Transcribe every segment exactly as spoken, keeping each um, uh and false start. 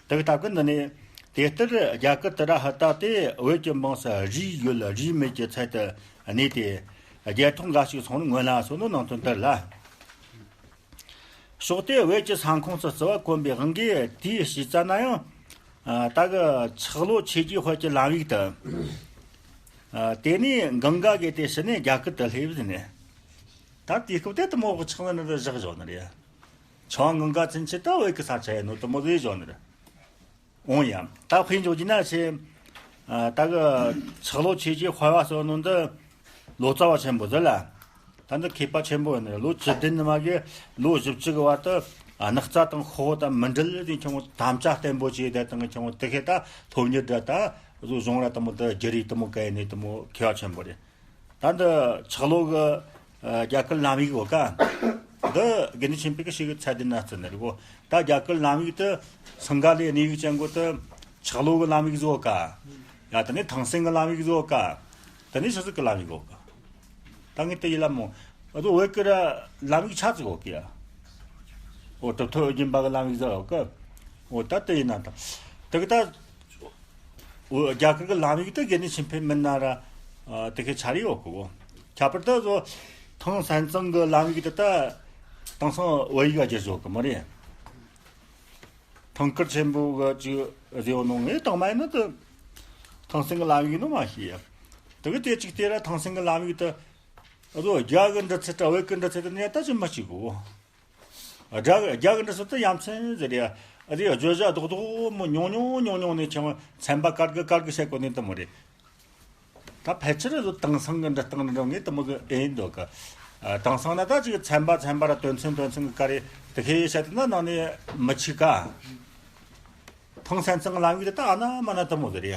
དེ་ལྟ་གི་འདི་ནས་དེ་ལྟར་རྒྱ་གར་དུ་ར་ཧི་ཏ་དེ་བོད་ཀྱི་འབངས་སུ་རིས་ཡོད་རིས་མེད་ཀྱི་ཚད་དུ་གནས་ཏེ། རྒྱལ་ཐོག་འགའ་ཞིག་སོང་ནས་མངོན་ལ་སོགས་ནི་ནང་དོན་ལྟར་ལ། ཕྱོགས་དེ་བོད་ཀྱི་ས་ཁོངས་སུ་བརྩི་བ་དཀོན་པའི་དབང་གིས། དེའི་ཕྱི་ཙ་ན་ཡང་ད་གི་ཆག་ལོ་ཆོས་རྗེ་དཔལ་གྱི་ལམ་ཡིག་ཏུ། དེ་ནས་གངྒཱ་གི་དེ་ཕྱི་ནས་རྒྱ་གར་དུ་སླེབས་ཟིན་ནས། ད་དུས་སྐབས་དེ་དུ་མོ་གི་ཆག་ལ་ནི་བཞག་བཞག་ནི་རེད། ཆང་གངྒཱ་ཚུན་ཆད་ད་བོད་ཀྱི་ས་ཆ་ཡིན་ནོ་དུ་མོ་བཟོས་བཞག་ནི་རེད། འོང་ཡ། ད་དཔེ་འཇོག་རྒྱུ་ན་ཆེ། ད་གི་ཆག་ལོ་ཆོས་རྗེ་དཔལ་བ་སོགས་ནོ་འདི་ལོ་ཙཱ་བ་ཆེན་པོ་ཟེར་ལ། ད་འདི་མཁས་པ་ཆེན་པོ་ཡིན་ནི་རེད། ལོ་བཅུ་བདུན་ནི་མ་གི་ལོ་བཞི་བཅུ་གི་བར་དུ་སྣག་རྩ་དང་ཤོག་དང་མི་འབྲལ་ལ་དེ་ཆུང་དམ་བཅའ་བརྟན་པོ་བྱས་ད་དང་ཆུང་དེ་ཁེ་ད་སློབ་གཉེར་ད་ད་བཟོ་གཞུང་ར་དུ་མོ་ད་རྒྱུ་རིགས་དུ་མོ་ག་ཡིན་ནི་དུ་མོ་མཁས་པ་ཆེན་པོ་རེད། ད་འདི་ཆག་ལོ་གི་རྒྱ་གར་ལམ་ཡིག་གོ་ཀ། འདི་དགེ་འདུན་ཆོས་འཕེལ་གི་ཞིག་གི་ཚད་ལྡན་ན་བརྩི་ནི་རེད་གོ། ད་རྒྱ་གར་ལམ་ཡིག་དུ་སིང་ག་ལའི་གནས་ཡིག་ཅན་གོ་དུ་ཆག་ལོ་གི་ལམ་ཡིག་བཟོ་ཀ། ཡ་ད་ནི་ཐང་སེང་གི་ལམ་ཡིག་བཟོ་ཀ། ད་ནི་ཆི་ཟིག་གི་ལམ་ཡིག་གོ་ཀ། ད་ངས་དེ་ཡིན་ལ་མོ། ཨ་ད་བོད་གི་ར་ལམ་ཡིག་ཆ་ཟིག་གོ་ཀ་ཡ། འོ་གྲུབ་ཐོབ་ཨོ་རྒྱན་པ་གི་ལམ་ཡིག་ཟིག་གོ་ཀ། འོ་ད་དེ་ཡིན་ན་ད། དེ་གི་ད། འོ་རྒྱ་གར་གི་ལམ་ཡིག་དེ་དགེ་འདུན་ཆོས་འཕེལ་མིན་ན་ར། དེ་གི་ཆ་རེ་ཡོད་གི་གོ། ཁྱད་པར་དུ་བཟོ། ཐང་སན་ཙང་གི་ལམ་ཡིག་དེ་ད། དེང་སང་བོད་ཡིག་བསྒྱུར་བཟོ་གི་མ་རེད། ཐང་དཀར་ཆེན་པོ་གི་ཅིག་བཟོས་ནོ་ངས་དང་མ་ཡིན་ན་དེ། ཐང་སན་གི་ལམ་ཡིག་ནོ་མ་ཤེས་ཡ། དེ་གི་དེ་ཅིག་དེ་ར་ཐང་སན་གི་ལམ་ཡིག་དེ། བཟོ་རྒྱ་གི་འབྲི་ཚུལ་དང་བོད་གི་འབྲི་ཚུལ་དེ་ནས་ད་ཅི་མི་གཅིག་གོ། རྒྱ་རྒྱ་གི་འབྲི་ཚུལ་དེ་ཡ་མཚན་ཟེར་ཡ། ཨ་དེ་བརྗོད་བྱ་རྡོག་རྡོག་མོ་ཉུང་ཉུང་ཉུང་ཉུང་ནས་ཆང་ཚན་པ་དཀར་གི་དཀར་གི་བཤད་གོ་ནས་དུ་མོ་རེད། ད་ཕལ་ཆེར་བཟོ་དེང་སང་གི་འབྲི་སྟངས་འདྲ་ངས་དུ་མོ་གི་ཨེ་འདོད་གི། དེང་སང་ན་ད་ཅིག་ཚན་པ་ཚན་པ་ར་དོན་ཚན་དོན་ཚན་གི་ཀ་རེ་དེ་ཁེ་བཤད་དེ་ན་ནང་ནས་མི་གཅིག་ག། ཐང་སན་ཙང་ལམ་ཡིག་དེ་ད་ཨ་ན་མ་ན་དུ་མོ་ཟེར་ཡ།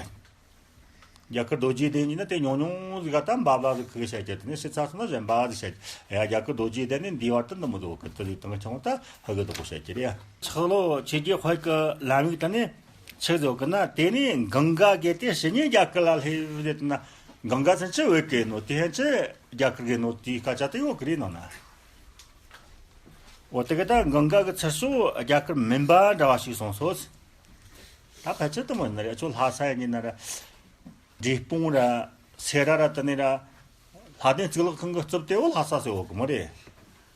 རྒྱ་གར་རྡོ་རྗེ་གདན་ཡིན་ན་དེ་ཉུང་ཉུང་ཟིག་ག་ད་འབའ་འབའ་ཟིག་གི་བཤད་རྒྱུ་དེ་ནས་ཕྱི་ཚ་སོང་ན་གཞན་པ་ཟིག་བཤད་རྒྱུ། ཡ་རྒྱ་གར་རྡོ་རྗེ་གདན་ནས་འདིའི་བར་དུ་འདི་མོ་ཟིག་གི་དེ་ཟིག་དང་ཆུང་ད་ཧ་གི་དོག་བཤད་རྒྱུ་རེད། ཆག་ལོ་ཆོས་རྗེ་དཔལ་གི་ལམ་ཡིག་དེ་ནས་ཆི་ཟིག་གི་ན་དེ་ནས་གངྒཱ་བརྒལ་ཏེ་ཕྱི་ཉིན་རྒྱ་གར་ལ་སླེབས་ཟེར་ན། གངྒཱ་ཚུན་ཆད་བོད་གི་ནོ་དེ་ཧན་ཆི་རྒྱ་གར་གི་ནོ་དེའི་སྐད་ཆ་དེ་ཡོད་གི་རེད་ནང་ན། འོ་དེ་གི་ད་གངྒཱ་གི་ཚུར་ཕྱོགས་རྒྱ་གར་མིན་པ་འདྲ་བ་ཞིག་སོང་སོ། ད་ཕལ་ཆེར་དུ་མོ་ཡིན་ན་རེད། ཁྱོད་ལྷ་ས་ཡིན་ན་ར། འབྲས་སྤུངས་ར། སེ་ར་ར་དེ་ནས་ར། ལྷ་ལྡན་གཙུག་ལག་ཁང་གི་རྩིབ་དེ་བོ་ལྷ་ས་ཟེར་བོ་གི་མོ་རེད།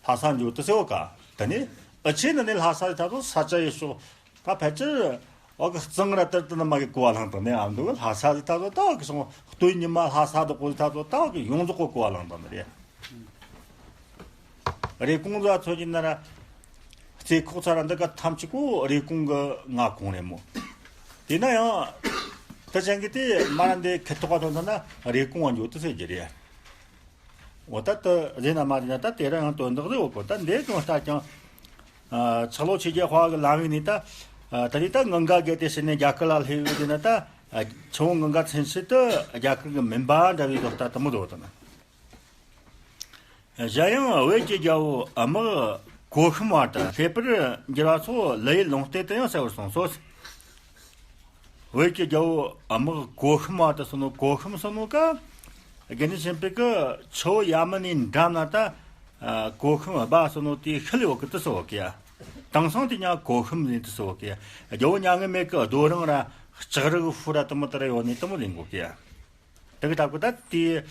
ལྷ་ས་འཇུ་དུ་ཟེར་བོ་ཀ། དེ་ནས་ཨ་ཆེ་ན་ནས་ལྷ་ས་ཡི་ཐ་དོ་ས་ཆ་ཡི་ཕྱོགས། ད་ཕལ་ཆེར་འོ་གི་གཙང་ར་དེར་དུ་ནི་མ་གི་གོ་བ་ལངས་དང་ནས་ཨ་འདུག་ལྷ་ས་ཟེར་ཐ་དོ་ད་འོ་གི་སོང་སྟོད་ཉི་མ་ལྷ་ས་དུ་གོ་ཟེར་ཐ་དོ་ད་འོ་གི་ཡོངས་རྫོགས་གོ་གོ་བ་ལངས་དང་ནི་རེད། རེབ་གོང་ལ་མཚོན་གྱི་ན་ར། རྩེ་ཁོག་ཚ་ར་འདི་ག་ཐམས་ཅད་པོ་རེབ་གོང་གི་མངའ་ཁོངས་རེད་མོ། དེས་ན་ཡང་། དེ་ཅན་གྱི་དེ་མ་ར་འདི་ཁེ་ཐོག་ག་ཐོན་ཐོན་ན་རེབ་གོང་བ་འཇོག་ཏུ་ཟེར་གྱི་རེད། འོ་ད་དེ་རེད་ན་མ་རེད་ན་ད་དེ་ར་ཡང་དོན་དག་རེད་འོ་གོ། ད་འདི་གང་ལྟར་ཀྱང་། ཆག་ལོ་ཆོས་རྗེ་དཔལ་གྱི་ལམ་ཡིག་ནས་ད། ད་རེས་ད་གངྒཱ་བརྒལ་ཏེ་ཕྱི་ནས་རྒྱ་གར་ལ་སླེབས་ཡོད་དེ་ན་ད། ཆུ་བོ་གངྒཱ་ཚུན་ཆད་དུ་རྒྱ་གར་གྱི་མིན་པ་འདྲ་བའི་ལོ་ལྟ་དུ་མོ་བཟོ་དང་། གཞན་ཡང་བོད་ཀྱི་རྒྱལ་པོ་དམག་གོ་ཤམ་བར་དུ་སླེབས་པར་འགྱུར་བ་སོགས་ལི་ཡུལ་ལུང་བསྟན་དུ་ཡང་གསལ་བར་གསུངས་སོ། བོད་ཀྱི་རྒྱལ་པོ་དམག་གོ་ཤམ་བར་དུ་སོང་ནོ་གོ་ཤམ་སོང་ནོ་ཀ། དགེ་འདུན་ཆོས་འཕེལ་གྱི་ཆུ་བོ་ཡ་མུ་ནའི་འགྲམ་ན་ད། གོ་ཤམ་སྦ་སོང་ནོ་དེ་ཤི་ལ་ཡོད་གི་དུ་སོ་གི་ཡ། དེང་སང་དེ་ཉ་གོ་ཤམ་ནས་དུ་སོ་གི་ཡ། རྒྱལ་པོ་མྱ་ངན་མེད་གི་རྡོ་རིང་ར་ལྕགས་རི་གི་ཕུ་ར་དུ་མོ་དུ་ར་ཡོད་ནས་དུ་མོ་ལེན་གོ་གི་ཡ། དེ་གི་ད་གི་ད་དེ།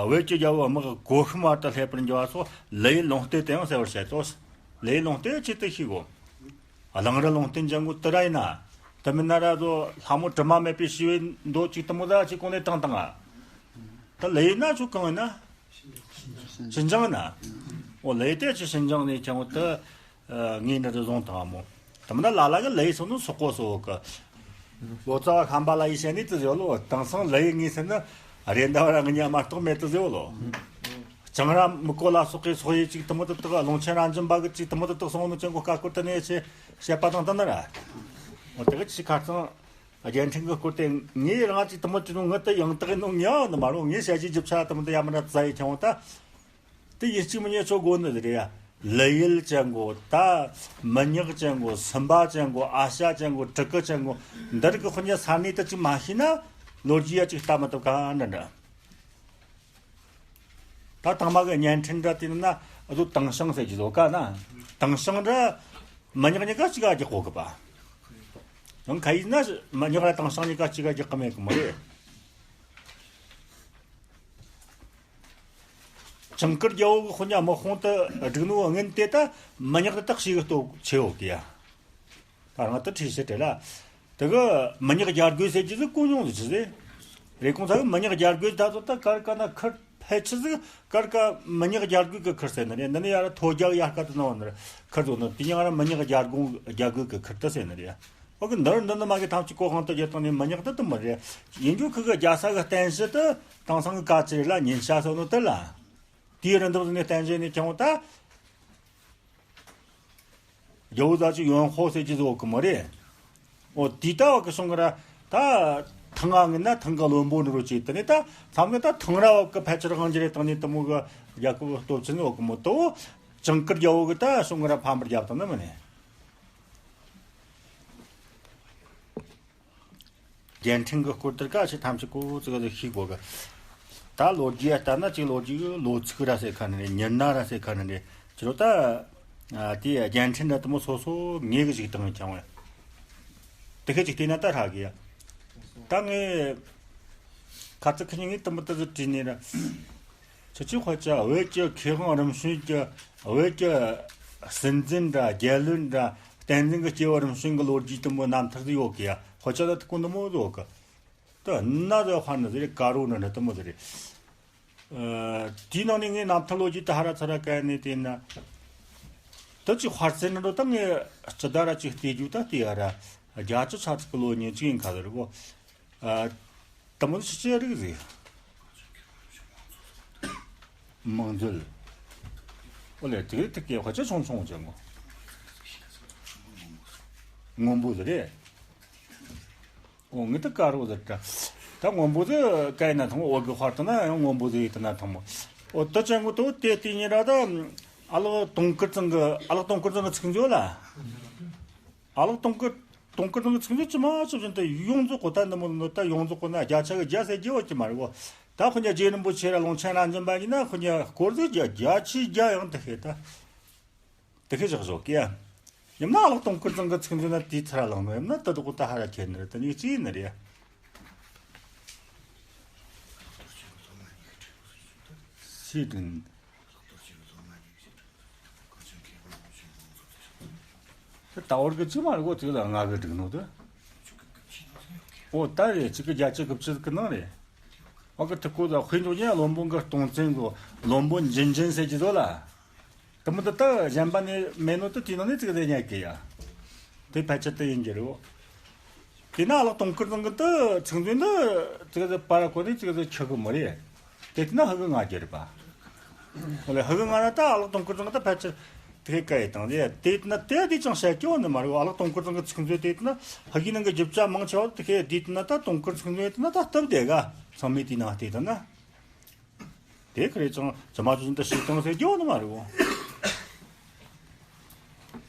བོད་ཀྱི་རྒྱལ་པོ་དམག་གོ་ཤམ་བར་དུ་སླེབས་པར་འགྱུར་བ་སོགས་ལི་ཡུལ་ལུང་བསྟན་དུ་ཡང་གསལ་བར་བཤད་དོ། ལི་ཡུལ་ལུང་བསྟན་ཆེད་དུ་ཤེས་གོ། གླང་རི་ལུང་བསྟན་ཅན་གོ་དུ་ར་ཡིན་ན། དུ་མིན་ན་ར་ཚོ་ལྷ་མོ་དྲི་མ་མེད་པའི་ཞི་བའི་མདོ་གཅིག་དུ་མོ་ད་ཅིག་གོང་ནས་བཏང་བཏང་ང་། ད་ལི་ཡུལ་ན་ཆུ་གང་ཡིན་ན། ཤིན་ཅང་ཡིན་ན། འོ་ལི་ཡུལ་དེ་ཆུ་ཤིན་ཅང་ནས་ཀྱང་དུ། ངས་འདི་རུ་བཟུང་བཏང་མོ། དེ་མིན་ན་ལ་ལ་གི་ལི་ཡུལ་སོང་ནོ་སོག་པོ་སོག་གི། ལོ་ཙཱ་བ་ཤམ་བྷ་ལ་ཡིས་བཤད་ནི་དེ་ཟེར་ལོ། དེང་སང་ལི་ཡུལ་ངས་ཟེར་ན་རེད་འདའ་བ་ར་ང་ཉ་མ་གཏོགས་མེད་དེ་ཟེར་ལོ། ལྕང་ར་མི་ཀོ་ལ་སོགས་ཀྱི་སོག་ཡུལ་གཅིག་དེ་མོ་དེ་དག་ལུང་ཆེན་ར་འཇིམ་པ་གི་གཅིག་དེ་མོ་དེ་དག་སོང་ནོ་ཅན་གོ་ཀ་ཀོར་དེ་ནས་ཆེ་བཤད་པ་དང་དེ་ནི་ར། འོ་དེ་གི་ཆི་ཁ་ཚང་རྒྱལ་ཕྲན་གི་སྐོར་དེ་ངས་རང་གཅིག་དེ་མོ་ཅི་ནོ་ངི་དེ་ཡང་དག་ནོ་ཉ་ནི་མ་རུང་ངས་བཤད་ཀྱི་རྒྱུ་ཆ་དེ་མོ་དེ་ཡ་མི་ར་ཙ་ཡི་ཁྱང་བ་ད། དེ་ཡིན་གཅིག་མིན་གཉིས་ཆོ་དགོས་ནི་རེད་ཡ། ལི་ཡུལ་ཅན་གོ་ད། མི་ཉག་ཅན་གོ་སུམ་པ་ཅན་གོ་ཨ་ཤ་ཅན་གོ་ཀྲི་ཀི་ཅན་གོ་འདི་རིགས་ཀྱི་དཔེ་ཉ་ས་གནས་དེ་གཅིག་མ་ཤེས་ན་ལོ་རྒྱུས་ཡ་གཅིག་ལྟ་མི་ཐུབ་ག་འདྲ་འདྲ། ད་དང་མ་གི་བརྙན་འཕྲིན་འདྲ་དེ་ནི་ན་ཨ་ཟོ་དེང་ཞང་ཟེར་གྱི་ཟོ་ཀ་ན་དེང་ཞང་འདྲ་མི་ཉག་ཉག་ག་གཅིག་ག་རྒྱག་གོ་གི་པ། ཡང་ཁ་ཡིན་ན་མི་ཉག་ར་དེང་སང་གཉིས་ཀ་གཅིག་ག་རྒྱག་གི་མེད་གི་མ་རེད། ཇིང་གུར་རྒྱལ་པོ་གི་དཔོན་ཉག་དམག་དཔུང་དུ་བསྒྲིགས་ནོ་དངོས་དེ་ད་མི་ཉག་དེ་དག་ཞིག་གི་སྟོབས་ཆེ་བོ་གི་ཡ། ད་རང་དུ་ཁྲིད་ཤེས་བྲེལ་ལ། དེ་གི་མི་ཉག་རྒྱལ་རྒོད་ཟེར་རྒྱུ་ཟིག་གོ་མྱོང་ཟིག་ཆི་ཟེར། རེ་གོང་ཚ་གི་མི་ཉག་རྒྱལ་རྒོད་ད་ཚོ་ད་གར་ག་ན་ཁུར་ཕལ་ཆེར་ཟིག་གར་ག་མི་ཉག་རྒྱལ་རྒོད་གི་ཁུར་ཟེར་ནི་རེད། འདི་ནི་ཡར་ཐོ་རྒྱལ་ཡར་ཀ་དུ་ན་བ་ནི་རེད། ཁུར་ཚོ་ནི་དེ་ཉག་ར་མི་ཉག་རྒྱལ་རྒོད་རྒྱལ་རྒོད་གི་ཁུར་དུ་ཟེར་ནི་རེད། འོ་གི་འདིར་འདི་ནི་མ་གི་ཐམས་ཅད་གོ་ཁང་དུ་བརྒྱུད་བཏང་ནས་མི་ཉག་དུ་དུ་མི་རེད། ཡིན་རྒྱུ་ཁུ་གི་རྒྱལ་ས་གི་བརྟན་གཞི་དུ་དེང་སང་གི་ག་ཅི་རེད་ལ་ཉིན་ཞག་སོ་ནོ་དུ་ལ། དེའི་རིན་དུ་ནས་བརྟན་གཞི་ནས་ཀྱང་ད། རྒྱལ་པོ་ཟ་ཅིག་ཡོན་ཧོ་ཟེར་གྱི་བཟོ་གི་མོ་རེད། འོ་དེ་ལྟ་བ་གི་སོང་གི་ར་ད། ཐང་ང་ངི་ན་ཐང་ག་བློན་པོ་འདྲ་རོ་ཅིག་དེ་ནས་ད་མཚམས་ནས་ད་ཐང་ར་བ་གི་ཕལ་ཆེར་དབང་གྱི་རེད་དང་ནི་དུ་མོ་གི་རྒྱལ་ཁབ་སྟོབས་ཆེན་འོ་གི་མོ་དོ། ཇིང་གུར་རྒྱལ་པོ་གི་ད་སོང་གི་ར་ཕམ་པར་རྒྱབ་དང་ནི་མི་ནས། རྒྱལ་ཕྲན་གྱི་སྐོར་དེར་ཀ་ཞིག་ཐམས་ཅད་ཀོ་ཙི་ག་ཟིག་ཤེས་དགོས་གི། ད་ལོ་རྒྱུས་ལྟར་ན་ཅིག་ལོ་རྒྱུས་ལོ་ཚིགས་ར་ཟེར་ཁ་ནི་རེད། ཉི་ན་ར་ཟེར་ཁ་ནི་རེད། ཅི་རོ་ད། ཨ་དེ་རྒྱལ་ཕྲན་འདྲ་དུ་མོ་སོ་སོ་ངེས་གི་ཞིག་དང་ཀྱང་བས། དེ་ཁ་ཅིག་བལྟས་ན་ད་ཧྲ་གི་ཡ། ད་ངས་ཁ་ཚིག་ཁ་ཉིན་ངས་དུ་མོ་དུ་ཟིག་བྲིས་ནས་ར། ཁྱེད་ཀྱིས་ཁོ་ཅག་བོད་ཀྱི་མཁས་དབང་རིམ་བྱོན་གྱི་བོད་ཀྱི་སྲིད་འཛིན་འདྲ་རྒྱལ་བློན་འདྲ་བསྟན་འཛིན་གྱི་སྐྱེས་བུ་རིམ་བྱོན་གྱི་ལོ་རྒྱུས་དུ་མོ་རྣམ་ཐར་དུ་ཡོད་གི་ཡ། ཁོ་ཅག་ད་དུ་ཀུན་དུ་མོ་ཡོད་གི། ད་ན་ཟེར་ཧ་ནི་ཟེར་ཀ་རོ་ནི་འདྲ་དུ་མོ་ཟེར། ཨ་དེའི་ནང་ནས་ངས་རྣམ་ཐར་ལོ་རྒྱུས་དུ་ཧ་ར་ཚ་ར་བཀལ་ནས་བལྟས་ན། ད་ཅིག་དཔར་ཚད་ནི་འགྲོ་ད་ངས་སྤྱི་ཟླ་ར་ཅིག་བལྟས་རྒྱུ་ད་བལྟས་ཡ་ར་བརྒྱ་ཆ་ཚ་ཚིག་གི་ལོ་ཉེ་ཅིག་ཡིན་ཁ་ཟེར་གོ། ཨ། དེ་མོ་ནི་ཕྱི་རྒྱལ་རིགས་རེད། མང་མཛོད། ཨོ་ལེ་དེ་དེ་སྐད་ཧ་ཅང་ཆུང་ཆུང་ཅན་གོ། སྔོན་པོ་ཟེར་རེད། ཨོ་ངི་ད་ཀ་རོ་ཟེར་ད། ད་སྔོན་པོ་ཟེར་ཀ་ཡིན་ན་ཐང་མོ། ཨོ་གི་དཔར་ད་ན་ཡང་སྔོན་པོ་ཟེར་ཡིན་ད་ན་ཐང་མོ། ཨོ་ད་ཅན་གོ་དོ་དེ་དེ་ཉིན་ར་ད། ཨ་ལགས་དུང་དཀར་ཚང་གི་ཨ་ལགས་དུང་དཀར་ཚང་གི་ཚིག་མཛོད་ལ། ཨ་ལགས་དུང་དཀར། དུང་དཀར་ཚང་གི་ཚིག་མཛོད་ཅི་མ་ཅི་བཞིན་དུ་ཡོངས་རྫོགས་གོ་ད་འདི་མོ་འདི་ད་ཡོངས་རྫོགས་གོ་ན་བརྒྱ་ཆ་གི་བརྒྱ་ཟེར་རྒྱུ་བ་ཅི་མ་རེད་གོ། ད་ཁོ་ཉ་རྗེ་རིན་པོ་ཆེ་ར་ལུང་ཆེན་ར་འཛིན་པ་ཡིན་ན་ཁོ་ཉ་སྐོར་ཟིག་བརྒྱ་བརྒྱ་ཆའི་བརྒྱ་ཡང་དེ་ཤེས་ད། དེ་ཤེས་བཞག་བཞག་གི་ཡ། ཡང་ན་ཨ་ལགས་དུང་དཀར་ཚང་གི་ཚིག་མཛོད་ན་དེའི་ཚུར་ར་ལངས་ནོ་ཡང་ན་ད་དུ་གོ་ད་ཧ་ར་ཁྱེར་ནི་རེད། ད་ཉིག་ཅི་ཡིན་ནི་རེད་ཡ། སི་ཏུན། ད་བར་གི་ཅི་མ་རེད་གོ་དེ་ལ་ང་གི་འགྲིག་ནོ་དེ། ཨོ་ད་རེད་ཅི་གི་རྒྱ་ཆེ་གི་བཅུ་གི་ནང་རེད། ཨོ་གི་ཐུག་གོ་ད་དཔེ་འཇོག་ཉན་བློན་པོ་གི་སྟོང་བཙན་གོ། བློན་པོ་འཇིན་འཇིན་ཟེར་གྱི་ཟོ་ལ། དེ་མོ་དེ་ད་གཞན་པ་ནས་མེད་ནོ་དེ་དེའི་ནང་ནས་ཅི་གི་ཟེར་ཉན་གི་ཡ། དེ་ཕལ་ཆེར་དེ་ཡིན་གྱི་རེད་བོ། དེ་ན་ཨ་ལགས་དུང་དཀར་ཚང་གི་དུ་ཚང་ཚོས་འདི་ཙི་ག་ཙི་པར་གོ་ནི་ཙི་ག་ཙི་ཆི་གི་མི་རེད། དེ་དེ་ན་ཧ་གི་ང་རྒྱལ་རེད་པ། ཧོ་ལེ་ཧ་གི་ང་ན་ད་ཨ་ལགས་དུང་དཀར་ཚང་གི་ད་ཕལ་ཆེར་དེ་ག་ཡི་དང་དེ་དེ་དེ་ན་དེ་དེ་ཅང་བཤད་ཀྱི་ཡོད་ནི་མ་རེད། ཨ་ལགས་དུང་དཀར་ཚང་གི་ཚང་ཚོས་དེ་དེ་ན་ཧ་གི་ནང་གི་རྒྱུ་ཆ་མང་ཆེ་བ་དེ་ག་དེ་དེ་ན་ད་དུང་དཀར་ཚང་ཚོས་དེ་ན་ད་སྟབས་བདེ་ག་ཚང་མས་དེ་ན་དེ་དེ་ན། དེ་ཁ་རེ་ཅང་ཇི་མ་ཇི་བཞིན་དུ་ཞིག་བཏང་ཟེར་རྒྱུ་ནི་མ་རེད་བོ།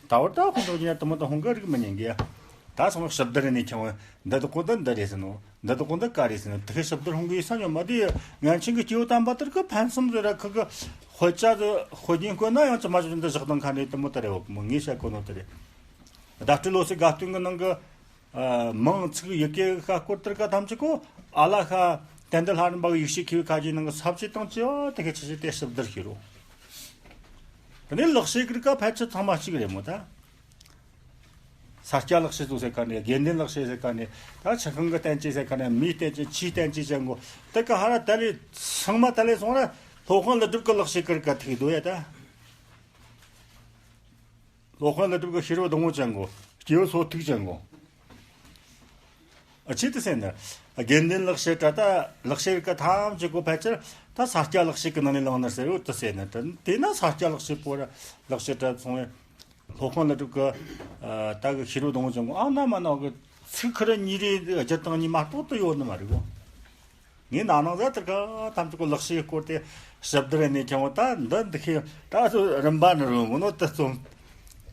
ད་བར་ད་ཁོ་ཚོ་ཉན་དུ་མ་ད་ཧོང་གི་རིག་མི་ཉན་གི། ད་སོང་ཞིབ་བསྡུར་ནས་ཁྱེར་འདི་དུ་ཀོ་འདི་འདི་རེད་ཟེར་ནོ། འདི་དུ་ཀོ་འདི་ཀ་རེད་ཟེར་ནོ། དེ་ཁའི་ཞིབ་བསྡུར་ཧོང་གི་ས་ཉོ་མ་དེ་ངན་ཆེན་གི་སྐྱེ་བོ་དམ་པ་དེར་གི་ཕན་སུམ་ཟེར་ར་ཁི་གི་དཔེ་ཆ་ཟེར་དཔེ་རྒྱན་བཀོད་ན་ཡང་ཇི་མ་ཇི་བཞིན་དུ་བཞག་བཏང་ཁ་ནས་དུ་མོ་ད་རེད་བོ། མོ་ངས་བཤད་གོ་ནོ་དེ་རེད། བརྡ་སྤྲོད་ལོ་སི་དགའ་སྟོན་གི་ནང་གི། ཨ་མིང་ཚིག་ཡི་གེ་ཤ་སྐོར་དེར་ཀ་ཐམས་ཅད་གོ། ཨ་ལ་ཤ་དན་དི་ལྷ་རམས་པ་གི་ཡིག་ཆའི་མཁས་པའི་ཁ་ཅིག་ནང་གི་ས་བཅད་དང་བཅས་པ་དེ་གའི་ཆ་ཆེ་དེ་ཞིབ་བསྡུར་བྱེད་རོགས། དེ་ནས་ལག་ཤེས་ཀྱི་ཀ་ཕལ་ཆེར་ཚང་མ་གཅིག་རེད་མོ་ད། ས་སྐྱ་ལག་ཤེས་ཚོ་ཟེར་ཀ་ནས་དགེ་འདུན་ལག་ཤེས་ཟེར་ཀ་ནས་ད་ཆུ་ཁང་གི་བསྟན་བཅོས་ཟེར་ཀ་ནས་མིའི་བསྟན་བཅོས་ཆུའི་བསྟན་བཅོས་ཟེར་གོ། དེ་ཀ་ཧ་ར་ད་ལས་ཚང་མ་ད་ལས་སོང་ན་སློབ་དཔོན་ཀླུ་སྒྲུབ་ཀྱི་ལག་ཤེས་ཀྱི་ཀ་ཐུག་འདུག་ཡ་ད། སློབ་དཔོན་ཀླུ་སྒྲུབ་ཀྱི་ཤེས་རབ་སྡོང་བོ་ཅན་གོ། སྐྱེས་བུ་སོ་ཐུག་ཅན་གོ། ཨ་ཆེ་དུ་ཟེར་ན། དགེ་འདུན་ལག་ཤེས་གྲྭ་ད་ལག་ཤེས་ཀྱི་ཐམས་ཅད་གོ་ཕལ་ཆེར་ད་ས་སྐྱ་ལག་ཤེས་ཀྱི་ནང་ནས་བླངས་ནི་ཟེར་རོ་དུ་ཟེར་ན་དེ་ན་ས་སྐྱ་ལག་ཤེས་པོ་ར་ལག་ཤེས་གྲྭ་སོང་བས། སློབ་དཔོན་ཀླུ་སྒྲུབ་ཀྱི་ད་གི་ཤེས་རབ་སྡོང་བོ་ཅན་གོ་ཨ་ན་མ་ན་གི་ཚིག་ཁུ་ར་གཉིས་རེ་སྒྱུར་སྟངས་གཉིས་མ་གཏོགས་དུ་ཡོད་ནི་མ་རེད་གོ། ངས་ན་ནང་ཟ་དེར་ག་ཐམས་ཅད་ཀོ་ལག་ཤེས་སྐོར་དེ་ཞིབ་བསྡུར་ནས་ཀྱང་ད་འདི་འདི་ཤེས་ད་སུ་རིམ་པ་ནི་རུང་མོ་ནོ་ད་རྩོམ།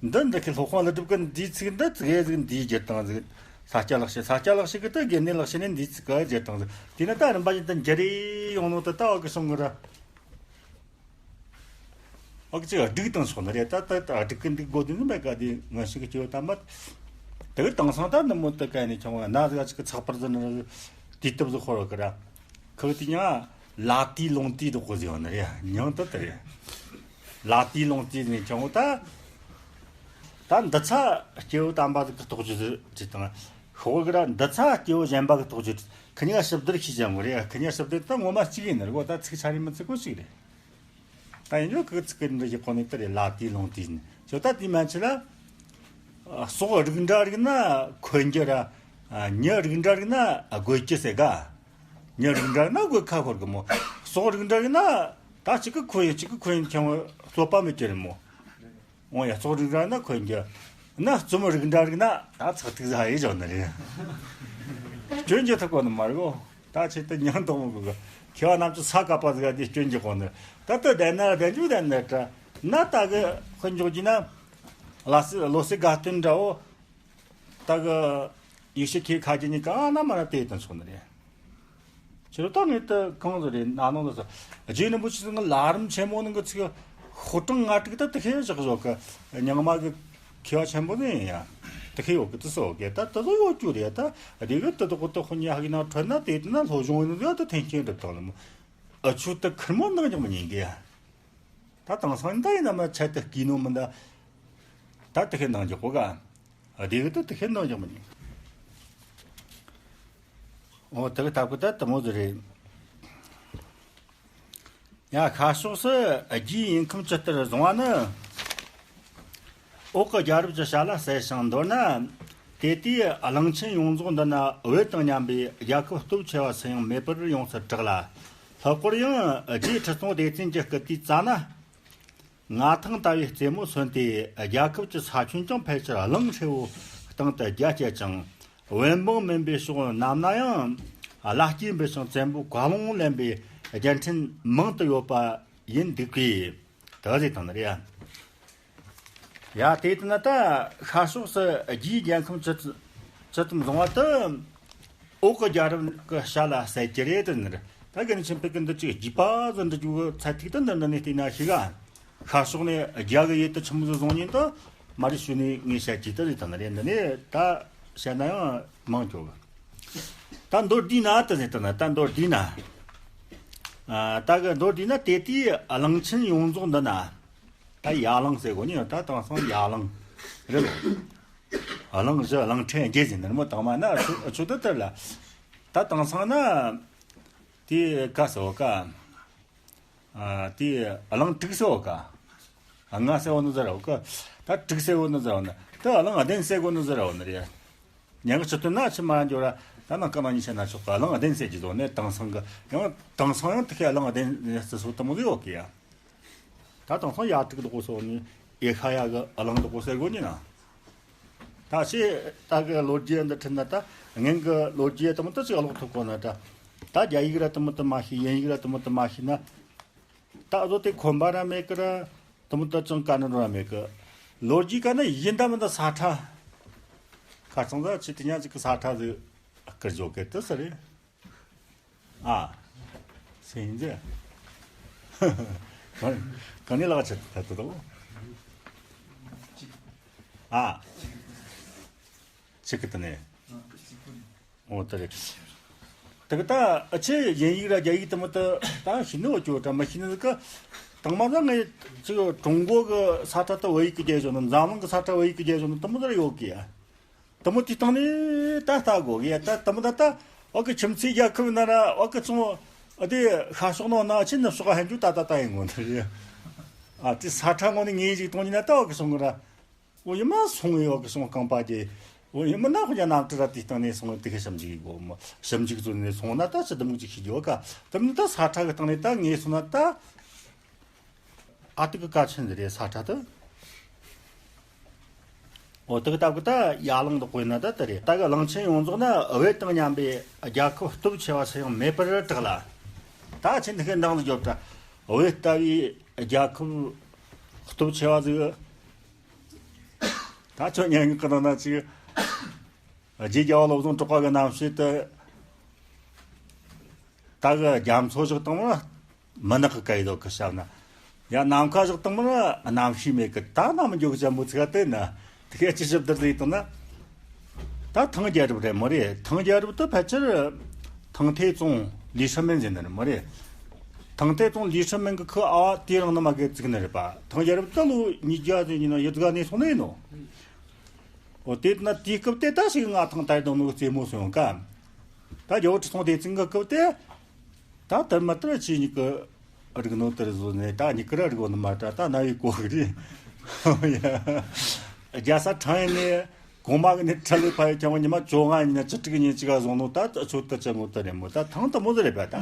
འདི་འདི་ཤེས་སློབ་དཔོན་ཀླུ་སྒྲུབ་ཀྱི་འདིའི་ཚིག་འདི་ཚིག་ཨེ་ཟིག་འདིའི་རྒྱུ་དང་ཟིག་ས་སྐྱ་ལག་ཤེས་ས་སྐྱ་ལག་ཤེས་ཀྱི་ད་དགེ་འདུན་ལག་ཤེས་ནི་འདིའི་ཚིག་ག་རྒྱུ་དང་ཟིག་དེ་ནི་ད་རིམ་པ་བཞིན་དུ་འགྱུར་རེ་ཡོང་ནོ་ད་ད་འོག་གི་སོང་གི་ར། འོག་ཅིག་སྒྲིག་དང་སོགས་ནི་རེད་ད་ད་ད་སྒྲིག་གི་འདུག་དགོས་དུས་ནི་མེད་ག་དེ་ངན་ཤིང་གི་སྐྱེ་བོ་དམ་པ། དེ་གི་དེང་སང་ད་ནུབ་མོ་དུ་ག་ནས་ཁྱོང་བ་ན་ཟིག་ཅིག་གི་ཚགས་པར་ཟིག་ནི་དུས་དེབ་ཟིག་ཧོར་བ་གི་ར། ཁི་དེ་ཉ་ལ་ཏི་ལུང་ཏི་དུ་གོ་ཟིག་ཡོང་ནི་རེད། ཉང་དུ་དེ་རེད། ལ་ཏི་ལུང་ཏི་ནས་ཁྱོང་བ་ད། ད་འདི་ཚ་སྐྱེ་བོ་དམ་པ་ཟིག་གི་རྟོགས་བརྗོད་ཟིག་དང་ཤོག་གི་ར། འདི་ཚ་སྐྱེ་བོ་གཞན་པ་གི་རྟོགས་བརྗོད། ཁི་ཉ་ཞིབ་བསྡུར་ཤེས་ཀྱང་གི་རེད། ཁི་ཉ་ཞིབ་བསྡུར་ད་ངོ་མ་གཅིག་ཡིན་ནི་རེད་གོ། ད་ཚིག་ཆ་རེ་མི་ཚིག་གོ་ཞིག་རེད། ད་ཡིན་རྒྱུ་ཁི་ཚིག་གི་འདི་ཞིག་གོ་ནས་དེ་རེད། ལ་ཏི་ལུང་ཏི་ནས་ཁྱོད་ད་དེ་མན་ཆད་ལ། ཟོག་རིགས་འདྲ་རིགས་ན་འཁོན་རྒྱུ་ར། མྱི་རིགས་འདྲ་རིགས་ན་དགོད་རྒྱུ་ཟེར་ག་མྱི་རིགས་འདྲ་རིགས་ན་དགོད་ཁ་ཤོར་གི་མོ། ཟོག་རིགས་འདྲ་རིགས་ན་ད་གཅིག་གི་འཁོན་ཡོད་གཅིག་གི་འཁོན་ཡོད་ཁྱེད་རྩོད་པ་མི་སྐྱེ་རེད་མོ། འོ་ཡ། ཟོག་རིགས་འདྲ་ན་འཁོན་རྒྱུ། ན་རྩོམ་རིགས་འདྲ་རིགས་ན་ད་ཚག་ཐིག་ཟ་ཡི་བཞག་ནི་རེད། སྐྱོན་རྒྱུ་ཐུབ་གོ་ནི་མ་རེད་གོ། ད་ཆེད་དུ་ཉང་དོག་མོ་གི་མཁས་པ་རྣམས་ཀྱི་ས་བཀབ་པ་ཟིག་དེ་སྐྱོན་གྱི་དགོངས་ནི། ད་ལྟ་བསྡད་ན་བསྡད་འཇུག་བསྡད་ན་འདྲ། ན་ད་གི་དཔེ་འཇོག་རྒྱུ་ན། ལ་སི་ལོ་སི་དགའ་སྟོན་འདྲ་བོ། ད་གི་ཡེ་ཤེས་ཁྱེད་ཁ་རྒྱུ་གཉིས་གང་ན་མ་ན་དེ་དང་ཆོག་ནི་རེད། ཁྱེད་ད་ངས་ད་གང་ཟིག་རེད་ན་ནང་ལ་ཟིག་རྗེ་རིན་པོ་ཆེ་ཟིག་ལ་རིམ་ཆེན་མོ་ནང་གི་ཚིག་ཧོ་ཀྲང་ང་དྲུག་ད་དེ་ཁས་བཞག་བཞག་གི་རྙིང་མ་གི་མཁས་པ་ཆེན་པོ་ནི་ཡིན་ཡ། དེ་ཁས་ཡོད་གི་དེ་སོ་གི་ད་དེ་ཚོ་ཡོད་རྒྱུ་རེད། ད་དེ་གི་དེ་དག་དེ་ཁོ་ཉ་ཧ་གི་ནང་ཁྲོད་ན་དེ་དེ་ན་སློབ་སྦྱོང་ཡིན་ནོ་ད་དེ་མཁྱེན་གྲུབ་དང་ལ་མོ། ཨ་ཆུ་དེ་ཁུར་མོ་འདང་རྒྱག་མི་ཉན་གི་ཡ། ད་དེང་སང་ད་ཡིན་ན་མ་ཆད་དེ་སྐྱིད་ནོ་མི་འདའ། ད་དེ་ཁས་འདང་རྒྱག་གོ་ག་དེ་གི་ད་དེ་ཁས་འདང་རྒྱག་མི་ཉན། འོ་དེ་གི་ད་གི་ད་དེ་མོ་ཟིག་རེད། ཡ། ཤར་ཕྱོགས་སུ་རྒྱའི་ཡུལ་ཁམས་ཇི་ལྟར་བཟུང་བ་ནི། འོག་གི་རྒྱལ་རབས་ཀྱི་བྱ་ལ་གསལ་ཞིང་མདོར་ན། དེ་དུས་གླིང་ཆེན་ཡོངས་རྫོགས་འདི་ན་བོད་དང་མཉམ་པའི་རྒྱལ་ཁབ་སྟོབས་ཆེ་བ་སུ་ཡང་མེད་པར་ཡོངས་སུ་གྲགས་ལ། ལྷག་པར་ཡང་རྗེ་ཁྲི་སྲོང་ལྡེ་བཙན་གྱི་སྐུ་དུས་ཙ་ན། མངའ་ཐང་ལྟ་བུའི་རྩེ་མོ་སོན་ཏེ་རྒྱལ་ཁབ་ཀྱི་ས་ཁྱོན་ཀྱང་ཕལ་ཆེར་གླིང་ཧྲིལ་བོའི་སྟེང་དུ་རྒྱ་བསྐྱེད་ཅིང་། བན་འབངས་མིན་པའི་ཕྱོགས་རྣམས་ན་ཡང་བླ་སྐྱེས་འབུལ་ཞིང་བཙན་པོའི་བཀའ་ལུང་ལེན་པའི་རྒྱལ་ཕྲན་མང་དུ་ཡོད་པ་ཡིན་འདུག་པས་དེ་ཟེར་དང་ནི་རེད། ཡ། དེ་ལྟ་ན་ད་ཤར་ཕྱོགས་སུ་རྒྱའི་རྒྱལ་ཁམས་ཇི་ཇི་ཙམ་བཟུང་བ་དུ། འོག་གི་རྒྱལ་རབས་ཀྱི་བྱ་ལ་གསལ་གྱི་རེད་དུ་ནི་རེད། ད་གི་ནི་ཆེན་པོ་གི་འདི་ཅིག་རྒྱས་པ་ཟིག་འབྲི་རྒྱུ་གི་ཚད་ཐིག་ཏུ་འདི་འདི་ནས་བལྟས་ན་ཤེས་ག་ཤར་ཕྱོགས་ནས་རྒྱ་གི་ཡུལ་དུ་ཆི་མོ་ཟིག་བཟུང་ཉིན་དུ་མ་རེད་ཞུ་ནས་ངས་བཤད་ཀྱི་དུ་རེད་དང་ནི་རེད། འདི་ནས་ད་བཤད་ན་ཡང་མང་ཆོག་གི་ད་མདོར་བསྡུས་ན་དུ་ཟེར་དང་ན་ད་མདོར་བསྡུས་ན། ཨ། ད་གི་མདོར་བསྡུས་ན་དེ་དུས་གླིང་ཆེན་ཡོངས་རྫོགས་འདི་ན། ད་ཡ་གླིང་ཟེར་གོ་ནི་ད་དེང་སང་ཡ་གླིང་རེད་ལོ། གླིང་བཞི་གླིང་ཕྲན་བརྒྱད་ཟེར་ནི་མོ་དང་མ་ན་ཆུ་ཆུ་དུ་དར་ལ། ད་དེང་སང་ན་དེ་ག་ཟེར་བ་ག་ཨ། དེ་གླིང་དྲུག་ཟེར་བ་ག་ལྔ་ཟེར་བ་ནི་ཟེར་བ་ག་ད་དྲུག་ཟེར་བ་ནི་ཟེར་བ་ནི་ད་གླིང་བདུན་ཟེར་གོ་ནི་ཟེར་བ་ནི་རེད། ཉན་གི་ཆུ་དུ་ན་ཆུ་མ་འགྱོ་ར། ད་ནང་སྐར་མ་གཉིས་ཆད་ན་ཆོག་ག་གླིང་བདུན་ཟེར་གྱི་ཟོ་ནས་དེང་སང་གི་ཡང་དེང་སང་ཡང་དེ་ཁའི་གླིང་བདུན་ཟེར་སོ་དུ་མོ་ཟེར་བ་གི་ཡ། ད་དེང་སང་ཡ་དྲུག་དུ་གོ་སོ་ནི་ཨེ་ཤ་ཡ་གི་གླིང་དུ་གོ་ཟེར་གོ་ནི་ན། ད་ཆེ་ད་གི་ལོ་རྒྱུས་འདི་ཁྲིད་ན་ད་ངན་གི་ལོ་རྒྱུས་དུ་མོ་ད་ཅིག་ཀློག་ཐུབ་གོ་ན་ད། ད་རྒྱ་ཡིག་ར་དུ་མོ་དུ་མ་ཤེས། དབྱིན་ཡིག་ར་དུ་མོ་དུ་མ་ཤེས་ན། ད་གཟོད་དེ་ཁོམ་པ་ར་མེད་གི་ར། དུ་མོ་ད་ཅང་ག་ནི་ར་མེད་གི་ལོ་རྒྱུས་ག་ན་ཡིན་ད་མི་ད་ས་ཁྲ། ཁ་ཚང་ད་ཆེ་དེ་ཉག་ཅིག་གི་ས་ཁྲ་ཟིག་བསྐུར་འཇོག་གི་དུ་ས་རེད། ཨ། སེང་རྗེ། ག་ག་ནས་ལག་ཆ་ད་དུ་དོ། ཨ། ཆི་གི་ད་ནས། འོ་ད་རེད། དེ་གི་ད་ཨ་ཆེ་དབྱིན་ཡིག་ར་རྒྱ་ཡིག་དུ་མོ་ད་ད་ཤི་ནི་འོ་ཅོ་ད་མ་ཤི་ནི་གི་དང་མ་ད་ངས་ཅིག་ཀྲུང་གོ་གི་ས་ཁྲ་ད་བོད་ཡིག་གི་རྒྱལ་ཤོག་ནི་འཛམ་གླིང་གི་ས་ཁྲ་བོད་ཡིག་གི་རྒྱལ་ཤོག་ནི་དུ་མོ་ད་ར་ཡོད་གི་ཡ། དུ་མོ་དེ་སྟེང་ནས་ད་ལྟ་དགོ་གི་ད་དུ་མོ་ད་ད་འོག་གི་ཁྱིམ་མཚེས་རྒྱལ་ཁབ་ན་ར་འོག་གི་ཚོང་ཨ་དེ་ཤར་ཕྱོགས་ནང་ན་ཆེ་ནུབ་ཕྱོགས་ཧན་ཇུ་ད་ད་ད་ཡིན་དགོ་ནི་རེད། ཨ་དེ་ས་ཁྲ་ངོ་ནས་ངེས་ཞིག་གཏོང་ཉིན་ན་ད་འོག་གི་སོང་གི་ར། འོ་ཡིན་མ་སོང་ཡོད་གི་སོང་རྐང་པ་དེ། འོ་ཡིན་མ་ན་ཁོ་ཅག་གནམ་གྲུ་ར་དེ་སྟེང་ནས་སོང་དེ་གི་ཞིབ་འཇུག་གི་དགོ་མོ་ཞིབ་འཇུག་བཟོ་ནས་སོང་ན་ད་ཅི་དུ་མོ་ཅིག་ཤེས་རྒྱུ་ག་དུ་མོ་ད་ས་ཁྲ་གི་སྟེང་ནས་ད་ངེས་སོང་ན་ད། ཨ་ཏི་གི་ཀ་ཆེན་ཟེར་རེད་ས་ཁྲ་དུ། འོ་དེ་གི་སྟབས་གི་ད་ཡར་ལངས་དུ་བཀོད་ན་ད་དེ་རེད། ད་གི་གླིང་ཆེན་ཡོངས་རྫོགས་ན་བོད་དང་མཉམ་པའི་རྒྱལ་ཁབ་སྟོབས་ཆེ་བ་སུ་ཡང་མེད་པར་གྲགས་ལ། ད་ཆེན་དེ་གི་འདང་ལ་རྒྱོབ་ད་བོད་ལྟ་བུའི་རྒྱལ་ཁབ་སྟོབས་ཆེ་བ་ཟིག་ད་ཁྱོད་ཉན་གི་ནང་ན་ཅིག་རྗེ་རྒྱལ་བ་བློ་བཟང་གྲགས་པ་གི་རྣམ་ཤེས་དུ། ད་གི་རྒྱ་མཚོ་བཞག་བཏང་བ་མི་ནག་གི་སྐད་ཡིག་དོ་གི་ཞབས་ན། ཡ་ནམ་མཁའ་བཞག་བཏང་བ་རྣམ་ཤེས་མེད་གི་ད་ནམ་འགྱོ་གི་ཅན་པོ་ཚིག་ལྟོས་ན། དེ་གས་ཅི་ཞིབ་བསྡུར་ཟིག་བཏང་ན། ད་ཐང་རྒྱལ་རབས་རེད་མོ་རེད། ཐང་རྒྱལ་རབས་དེ་ཕལ་ཆེར་ཐང་ཐེ་ཙུང་ལི་ཧྲི་མེན་ཟེར་ནི་རེད་མོ་རེད། ཐང་ཐེ་ཙུང་ལི་ཧྲི་མེན་གི་ཁུ་ཨ་དེ་རིང་ནི་མ་གི་བཙུགས་ནི་རེད་པ། ཐང་རྒྱལ་རབས་དེ་ལོ་ཉིས་བརྒྱ་ཟེར་ནི་ན་ཡི་ཙི་ག་ནས་སོང་ནི་ཡིན་ནོ། འོ་དེ་ན་དེའི་སྐབས་དེ་ད་ཞིག་ང་ཐང་དར་དང་ནོ་རྩེ་མོ་སོང་ཀ། ད་རྒྱལ་བོ་ཁྲི་སྲོང་ལྡེ་བཙན་གི་སྐབས་དེ། ད་དར་མ་དར་ཆེ་ཉིད་ཀྱི་རིག་ནོ་དར་བཟོ་ནས་ད་ཉིད་ཀྱི་ར་རིག་ནོ་མ་དྲ་ད་ན་བའི་གོ་གི་རེད། རྒྱ་ས་ཁྲང་ཡིན་ནས་གོང་མ་གི་ནས་ཁྲ་ལི་ཕ་ཡི་ཁྱང་ཉི་མ་བཅོ་ལྔ་ཉིན་ན་བཅུ་དྲུག་ཉིན་གཅིག་ག་བཟུང་ནོ་ད་ཆོད་ད་ཅི་མོ་ད་རེད་མོ། ད་ཐང་ད་མོ་ཟེར་རེད་པ་ད།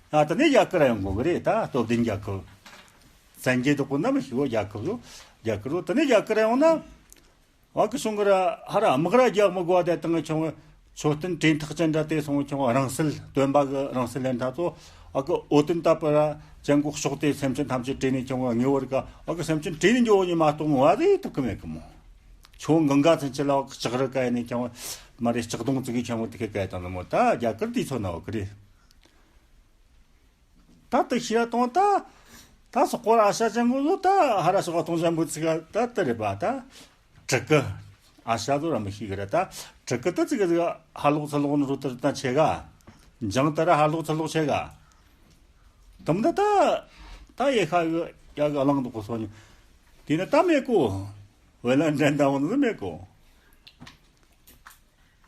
ཨ་ད་ནས་རྒྱ་གར་ཡོང་གོ་གི་རེད། ད་སྟོབས་ལྡན་རྒྱལ་ཁབ། བཙན་རྒྱལ་དོག་པོ་ན་མི་ཤི་བོ་རྒྱལ་ཁབ་ལོ། རྒྱ་གར་ལོ་ད་ནས་རྒྱ་གར་ཡོང་ན། བ་གི་གཞུང་གི་ར་ཧ་ར་དམག་ར་རྒྱག་མི་དགོས་པ་དེ་དང་ཆུང་མཆོད་རྟེན་བྲན་ཐག་ཅན་འདྲ་དེ་སོང་ཆུང་རང་སྲིད་སྟོན་པ་གི་རང་སྲིད་ལེན་ཐ་ཚོ་ཨ་གི་འོ་དོན་ལྟ་བུ་ར་ཅན་གོ་ཕྱོགས་དེ་སེམས་ཅན་ཐམས་ཅད་བྲེས་ནས་ཆུང་ངེས་བར་ག་ཨ་གི་སེམས་ཅན་བྲེས་ནས་འཇོག་ཉི་མ་གཏོང་བ་དེ་ཐུབ་གི་མེད་གི་མོ། ཆུང་གང་ག་ཚན་ཆེ་ལ་ཨ་གི་ལྕགས་རི་ག་ཡ་ནས་ཆུང་མ་རེད། ལྕགས་སྡོང་ཙི་གི་ཆུང་དེ་གི་ག་ཡ་དང་ལ་མོ་ད་རྒྱ་གར་དེ་ཚོ་ན་བ་གི་རེད། ད་དེ་ཤི་ཡ་དང་ད། ད་སོག་པོ་ར་ཨ་ཤ་ཅན་གོ་ལོ་ད་ཧ་ར་སོག་པ་གཏོང་ཅན་པོ་ཚིག་ད་དེ་རེད་པ་ད། དྲུ་གུ། ཨ་ཤ་ཚོ་ར་མི་ཤི་གི་ར་ད། དྲུ་གུ་ད་ཚིག་གི་ཧ་ལོག་ཚ་ལོག་ནི་རུ་དར་ད་ཆེ་ག་འཇང་ད་ར་ཧ་ལོག་ཚ་ལོག་ཆེ་ག་དམ་ད་ད། ད་ཡེ་ཤ་ཡ་གི་གླང་དུ་གོ་སོ་ནི། དེ་ནི་ད་མེད་གོ་བེ་ལ་འདྲེན་ད་འོ་ནི་མེད་གོ་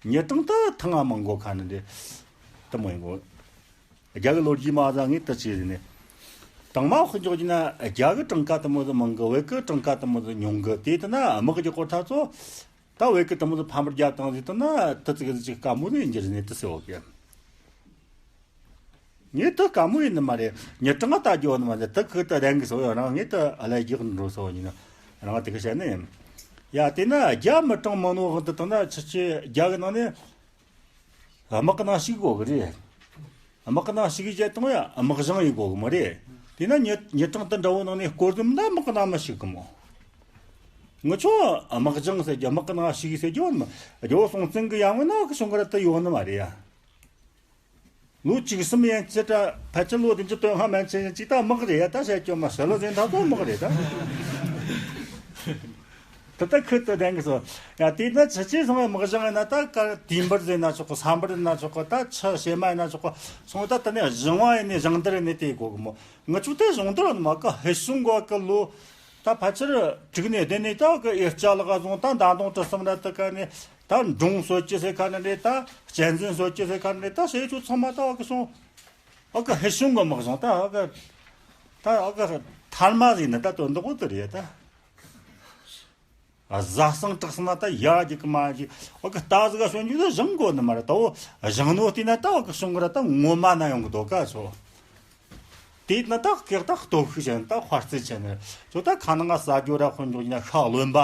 ཉི་གྲངས་ད་ཐང་ང་མང་གོ་ཁ་ནི་འདི། ད་མོ་ཡིན་གོ་རྒྱ་གི་ལོ་རྒྱུས་མ་ཟ་ངེས་ད་ཅི་ཟིན་ནི། དང་མ་དཔེ་འཇོག་རྒྱུ་ན་རྒྱ་གི་གྲངས་ཀ་ད་མོ་ཟ་མང་གི་བོད་གི་གྲངས་ཀ་ད་མོ་ཟ་ཉུང་གི་དེ་ད་ན་དམག་གི་སྐོར་ཐ་ཚོ། ད་བོད་གི་ད་མོ་ཟ་ཕམ་པར་རྒྱབ་བཏང་ཟིག་ད་ན་ད་ཙི་གི་ཟི་ཅིག་དཀའ་མོ་ཟིག་ཡིན་རྒྱུ་ཟིན་ནི་ད་སེ་བོ་གི། ངས་ད་དཀའ་མོ་ཡིན་ནི་མ་རེད། ཉི་གྲངས་ལྟ་རྒྱུ་ནི་མ་རེད། ད་ཁུ་ད་ལྡན་གི་སོ་ཡོད་རང་ངས་ད་ཨ་ལ་རྒྱག་འགྲོ་སོ་ཡིན་ན་རང་དེ་གི་བཤད་ནི་ཡིན། ཡ་དེ་ན་རྒྱ་མི་གྲངས་མང་ནོ་དབང་དུ་བཏང་ན་ཕྱི་ཕྱི་རྒྱ་གི་ནང་ནས་དམག་གི་ནང་ཞུགས་དགོས་གི་རེད། དམག་གི་ནང་ཞུགས་རྒྱུ་དང་ཡ་དམག་སྦྱང་ཡིན་དགོས་གི་མ་རེད། དེ་ན་ཉི་ཉི་གྲངས་ད་འདྲ་བོ་ནང་ནས་སྐོར་དུ་མི་ན་དམག་གི་ནང་མི་ཞུགས་གི་མོ། ང་ཆོ་དམག་སྦྱང་ཟེར་རྒྱུ་དམག་གི་ནང་ཞུགས་ཟེར་རྒྱུ་ཡོད་མ་རྒྱ་བོ་སྲོང་བཙན་གི་ཡང་ངོ་ན་གི་བྱུང་གི་ར་ད་ཡོད་ནི་མ་རེད་ཡ། ལོ་བཅུ་གསུམ་ཡན་ཆད་ད་ཕལ་ཆེར་ལོ་བདུན་ཅུ་དོན་ལྔ་མན་ཆད་ཡན་ཅིག་ད་དམག་རེད་ཡ། ད་བཤད་རྒྱུ་མ་ཤི་ལོ་ཟིན་ད་ཚོ་དམག་རེད་ད། ད་ལྟ་ཁུ་ད་ལྡན་གི་སོ། ཡ་དེ་ན་ཕྱི་ཕྱི་སོང་བའི་དམག་སྦྱང་ཡིན་ན་ད་ག་དུས་འབུར་ཟིན་ན་ཆོག་གི་ས་འབུར་ཡིན་ན་ཆོག་གི་ད་ཆུ་བྱེ་མ་ཡིན་ན་ཆོག་གི་སོང་ད་ད་ནས་སྦྱང་བ་ཡིན་ནས་སྦྱང་བརྡར་ཡིན་ནས་དེ་གོ་གི་མོ། ང་ཆོ་དེ་སྦྱང་བརྡར་ཡིན་མ་གི་ཧེ་ཤུང་གོ་གི་ལོ། ད་ཕལ་ཆེར་དྲུག་ནས་བདུན་ནས་ད་གི་ཨེ་ལྕགས་ལག་བཟུང་ད་མདའ་མདུང་གྲི་གསུམ་ར་ད་ག་ནས། ད་འབྲོང་གསོད་ཀྱི་ཟེར་ཁ་ནི་རེད། ད་གཅན་གཟན་གསོད་ཀྱི་ཟེར་ཁ་ནི་རེད། ད་ཞེ་ཆུ་ཚང་མ་ད་ཨ་ཀི་སོང་། ཨ་ཀི་ཧེ་ཤུང་གི་དམག་སྦྱང་ད་ཨ་ཀི་ད་ཨ་ཀི་ཐར་མ་ཟིག་ནི་ད་དོན་དག་པོ་དེ་རེད་ད། བཟའ་ཚང་དྲག་སོང་ན་ད་ཡ་རྒྱུག་གི་མ་རྒྱུག་ཨ་ཀི་རྟ་ཟིག་ག་སོན་རྒྱུ་ད་སྦྱང་དགོས་ནི་མ་རེད། ད་འོ་སྦྱང་ནོ་དེ་ན་ད་ཨ་ཀི་སོང་གི་ར་ད་ངོ་མ་ན་ཡོང་གི་དོ་ག་ཚོ། དེ་ན་ད་ཀེག་ད་སྟོབས་ཤུགས་ཆེ་ནི་ད་དཔའ་རྩལ་ཆེ་ནི་ཚོ། ད་ཁ་ནང་ང་ཟ་རྒྱུ་ར་དཔོན་འཇོག་ཡིན་ན་ཤ་རློན་པ།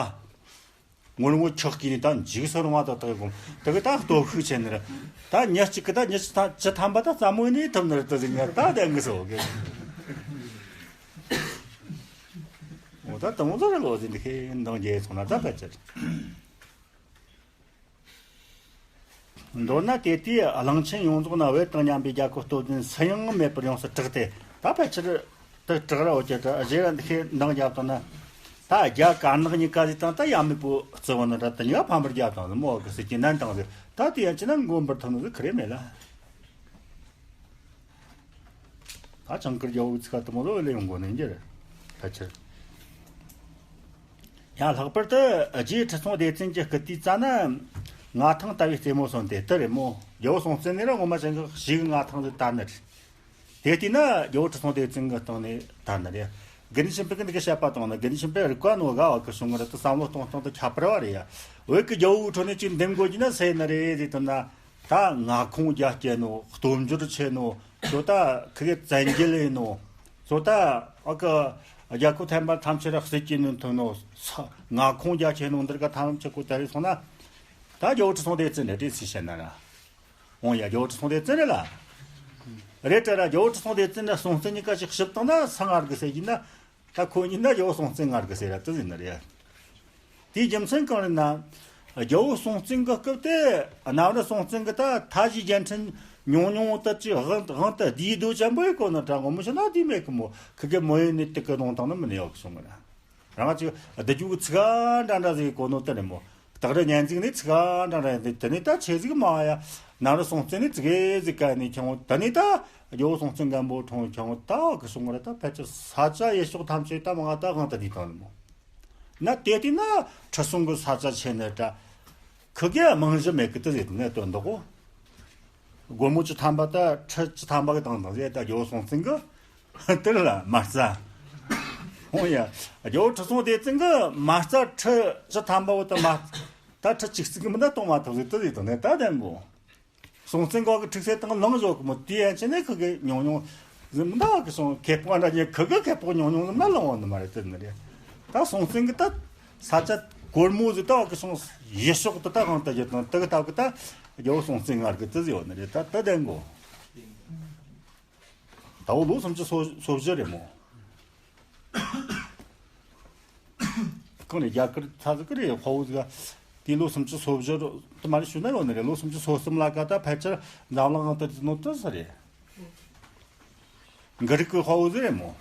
ངོ་ངོ་ཆགས་ཀྱི་ནི་ད་འཇིགས་སུ་རུང་བ་དག་དག་གོ། དེ་གི་ད་སྟོབས་ཤུགས་ཆེ་ནི་རེད། ད་ཉི་གཅིག་གི་ད་ཉི་བཅུ་ཐམ་བཅུ་ཐམ་པ་ད་རྩ་མོ་ནི་ཐུབ་ནི་རེད། ད་ཟིག་ངས་ད་ལྡན་གི་སོ་གི། འོ་ད་དུང་ཟོ་རེ་ལོ་ཟིན་འདི་ཁེ་འདང་རྒྱས་སོང་ན་ད་ཕལ་ཆེར། མདོར་ན་དེ་དུས་གླིང་ཆེན་ཡོངས་རྫོགས་ན་བོད་དང་མཉམ་པའི་རྒྱལ་ཁབ་སྟོབས་ལྡན་སུ་ཡང་མེད་པར་ཡོངས་སུ་གྲགས་ཏེ། ད་ཕལ་ཆེར་དུ་གྲགས་ར་འོ་ཀྱེ་ད་རྗེ་ར་འདི་ཁེ་འདང་རྒྱབ་དང་ན། ད་རྒྱ་དཀར་ནག་གཉིས་ཀ་ཟིག་དང་ད་ཡ་མེད་པོ་བརྩི་བ་ན་ད་དུ་གཉིས་ཀ་ཕམ་པར་རྒྱབ་དང་ཟིག་མོ་གི་སྲིད་ཀྱི་ནན་དང་ཟིག་ད་དུ་ཡན་ཆད་ན་མགོ་འབུར་ཐུབ་ནི་ཟིག་ཁི་རེ་མེད་ལ། ད་ཆང་ཀར་རྒྱལ་བོ་ཚིག་ག་དུ་མོ་ལོ་ལེ་ཡོང་གོ་ནི་འགྱུར། ཕལ་ཆེར། ཡང་ལྷག་པར་དུ་རྗེ་ཁྲི་སྲོང་ལྡེ་བཙན་གྱི་སྐུ་དུས་ཙ་ན་མངའ་ཐང་ལྟ་བུའི་རྩེ་མོ་སོན་ཏེ་དེ་རེད་མོ། རྒྱལ་བོ་སྲོང་བཙན་ནས་ར་ངོ་མ་ཅན་གི་ཞིག་མངའ་ཐང་དུ་དར་ནི་རེད། དེ་དུས་ན་རྒྱལ་བོ་ཁྲི་སྲོང་ལྡེ་བཙན་གྱི་སྟེང་ནས་དར་ནི་རེད། དགེ་འདུན་ཆོས་འཕེལ་གྱི་འདི་གི་བཤད་པ་དང་ན་དགེ་འདུན་ཆོས་འཕེལ་རིག་པ་ནོ་ག་བ་གི་བྱུང་ངར་དུ་བསམ་བློ་གཏོང་སྟངས་དུ་ཁྱད་པར་བ་རེད་ཡ། བོད་ཀྱི་རྒྱལ་བོའི་ཁྲོད་ནས་ཅིག་འདེམས་དགོས་རྒྱུ་ན་སུ་ཡིན་ནི་རེད་ཟེར་དུས་ན། ད་མངའ་ཁོངས་རྒྱ་སྐྱེད་ནོ། སྟོབས་འབྱོར་ཆེ་ནོ། ཚོ་ད་ཁི་གེ་བཙན་རྒྱལ་ཡིན་ནོ། ཚོ་ད་ཨ་ཀ་རྒྱལ་ཁབ་ཐམས་ཅད་ཐམས་ཅད་ར་སྲིད་ཀྱི་ནུས་ཐོན་ནོ། ས་མངའ་ཁོངས་རྒྱ་ཆེ་ནོ་འདིར་ག་ཐམས་ཅད་ཀོ་དར་རེ་སོང་ན། ད་རྒྱལ་བོ་ཁྲི་སྲོང་ལྡེ་བཙན་རེད་དྲིས་སུ་བཤད་ན་ར། འོང་ཡ་རྒྱལ་བོ་ཁྲི་སྲོང་ལྡེ་བཙན་རེད་ལ། རེད་དྲ་ར་རྒྱལ་བོ་ཁྲི་སྲོང་ལྡེ་བཙན་ནི་སྲོང་བཙན་གཉིས་ཀ་ཞིག་ཞིབ་བཏང་ན་ས་ང་རྒྱུ་ཟེར་གྱི་ན། ད་ཁོ་གཉིས་ན་རྒྱལ་བོ་སྲོང་བཙན་ང་རྒྱུ་ཟེར་ར་དེ་ཟིན་ནི་རེད། དེའི་རྒྱུ་མཚན་གང་རེད་ན། རྒྱལ་བོ་སྲོང་བཙན་གྱི་སྐབས་དེ་གནམ་རི་སྲོང་བཙན་གྱི་ད་མཐའ་བཞིའི་རྒྱལ་ཕྲན་ཉུང་ཉུང་དུ་ཅི་དབང་དབང་དུ་བསྡུས་སྡོད་ཅན་པོ་ཡི་གོ་ནོ་དྲ་ངོ་མི་ཤེས་ན་དེ་མེད་གི་མོ། ཁི་གེ་མོ་ཡོད་ནི་དེ་གི་གདོང་དང་ནི་མི་ནི་ཡོད་གི་སོང་གི་ན། རང་ཅིག་བསྡུ་རྒྱུ་གི་ཚིག་འདྲ་འདྲ་ཟིག་གོ་ནོ་དེ་རེད་མོ། སྟག་རི་གཉན་གཟིགས་ནས་ཚིག་ག་འདྲ་འདྲ་ཡིན། དེ་ནས་ད་ཆེ་གཟིགས་མ་ཡ་ནམ་རི་སྲོང་བཙན་ནས་ཙི་གེ་ཟིག་ག་ནས་ཁྱོང་། ད་ནས་ད་རྒྱལ་པོ་སྲོང་བཙན་སྒམ་པོ་འཁྲུངས་ཁྱོང་། ད་གི་སོང་ར་ད་ཕལ་ཆེར་ས་ཆ་ཡུལ་ཕྱོགས་ཐམས་ཅད་ད་མང་ད་དབང་དུ་བསྡུས་བཏང་ནི་མོ། ན་དེ་དུས་ན་ཁྲི་སྲོང་གི་ས་ཆ་ཆེ་ནི་ད་ཁི་གེ་རྨང་གཞི་མེད་གི་དེ་ཟེར་ནས་དོན་དག་གོ། སྒོར་མོ་བཅུ་ཐམ་པ་ད་ཁྲི་བཅུ་ཐམ་པ་གི་བཏང་བཏང་ཟེར། ད་རྒྱལ་པོ་སྲོང་བཙན་གི་དེར་ལ་མ་རྩ། འོང་ཡ། རྒྱལ་པོ་ཁྲི་སྲོང་ལྡེ་བཙན་གི་མ་རྩ་ཁྲི་བཅུ་ཐམ་པ་བོ་ད་མ་ད་ཁྲི་གཅིག་གཅིག་གི་མི་འདྲ་གཏོང་མ་ཐུབ་ཟེར་དེ་ཟེར་དང་ནས་ད་དེ་མོ། སྲོང་བཙན་གོ་གི་ཁྲིག་སེ་དང་ལངས་བཞག་གི་མོ། དེ་ཡན་ཆད་ནས་ཁི་གེ་ཉུང་ཉུང་ཟིག་མི་འདྲ་གི་སོང་། ཁེ་སྤོགས་འདྲ་ཉེ་ཁི་གེ་ཁེ་སྤོགས་ཉུང་ཉུང་ཟིག་མ་ལངས་བ་ནི་མ་རེད་དེ་ནི་རེད། ད་སྲོང་བཙན་གི་ད་ས་ཆ་སྒོར་མོ་ཟིག་ད་གི་སོང་ཡེ་ཤོག་ཏུ་ད་གང་ལྟར་ཡོད་དང་དེ་གི་ད་གི་ད་རྒྱལ་པོ་སྲོང་བཙན་སྔར་གི་དེ་ཟིག་ཡོད་ནི་རེད། ད་ད་དེ་མགོ་ད་བོ་ལོ་སུམ་ཅུ་སོ་སོ་བཞི་རེད་མོ། གང་ནས་རྒྱ་གར་ཚ་ཟིག་གི་རེད། དཔའ་བོ་ཟིག་དེ་ལོ་སུམ་ཅུ་སོ་བཞི་དུ་མ་རེད་ཞུ་ན་ཡོད་ནི་རེད། ལོ་སུམ་ཅུ་སོ་གསུམ་ལ་ཀ་ད་ཕལ་ཆེར་འཛམ་གླིང་ནང་དུ་ནོ་དུ་ས་རེད། འགའ་རིག་གི་དཔའ་བོ་ཟིག་རེད་མོ།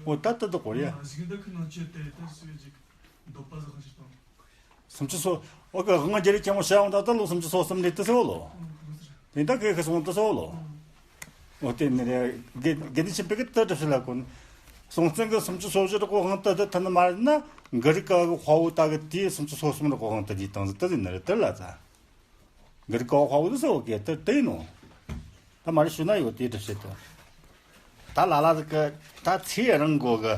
འོ་ད་ད་དུ་གོ་རེད། སུམ་ཅུ་སོ། འོ་གི་དབང་རྒྱལ་རིགས་ཆེན་མོ་ཤར་འོང་ད་ད་ལོ་སུམ་ཅུ་སོ་གསུམ་རེད་དུ་སོ་ལོ། དེ་ད་གི་གི་སོང་དུ་སོ་ལོ། འོ་དེ་ནི་རེད། དགེ་དགེ་འདུན་ཆོས་འཕེལ་གི་དུ་གྲུབ་ཤི་ལ་གོ་ནི། སྲོང་བཙན་གི་སུམ་ཅུ་སོ་བཞི་རུ་གོ་དབང་དུ་དུ་ཐུན་མ་རེད་ན། འགའ་རིག་གི་དཔའ་བོ་ད་གི་དེ་སུམ་ཅུ་སོ་གསུམ་རུ་གོ་དབང་དུ་བསྡུས་བཏང་ཟིག་དུ་ཟིག་ནི་རེད་དུ་ལ་ཚ། འགའ་རིག་གི་དཔའ་བོ་དུ་སོ་གི་དུ་དེ་ཡིན་ནོ། ད་མ་རེད་ཞུ་ན་ཡོད་དེ་གྲུབ་ཤི་དུ། ད་ལ་ལ་ཟིག་གི་ད་ཚེ་རིང་གོ་གི།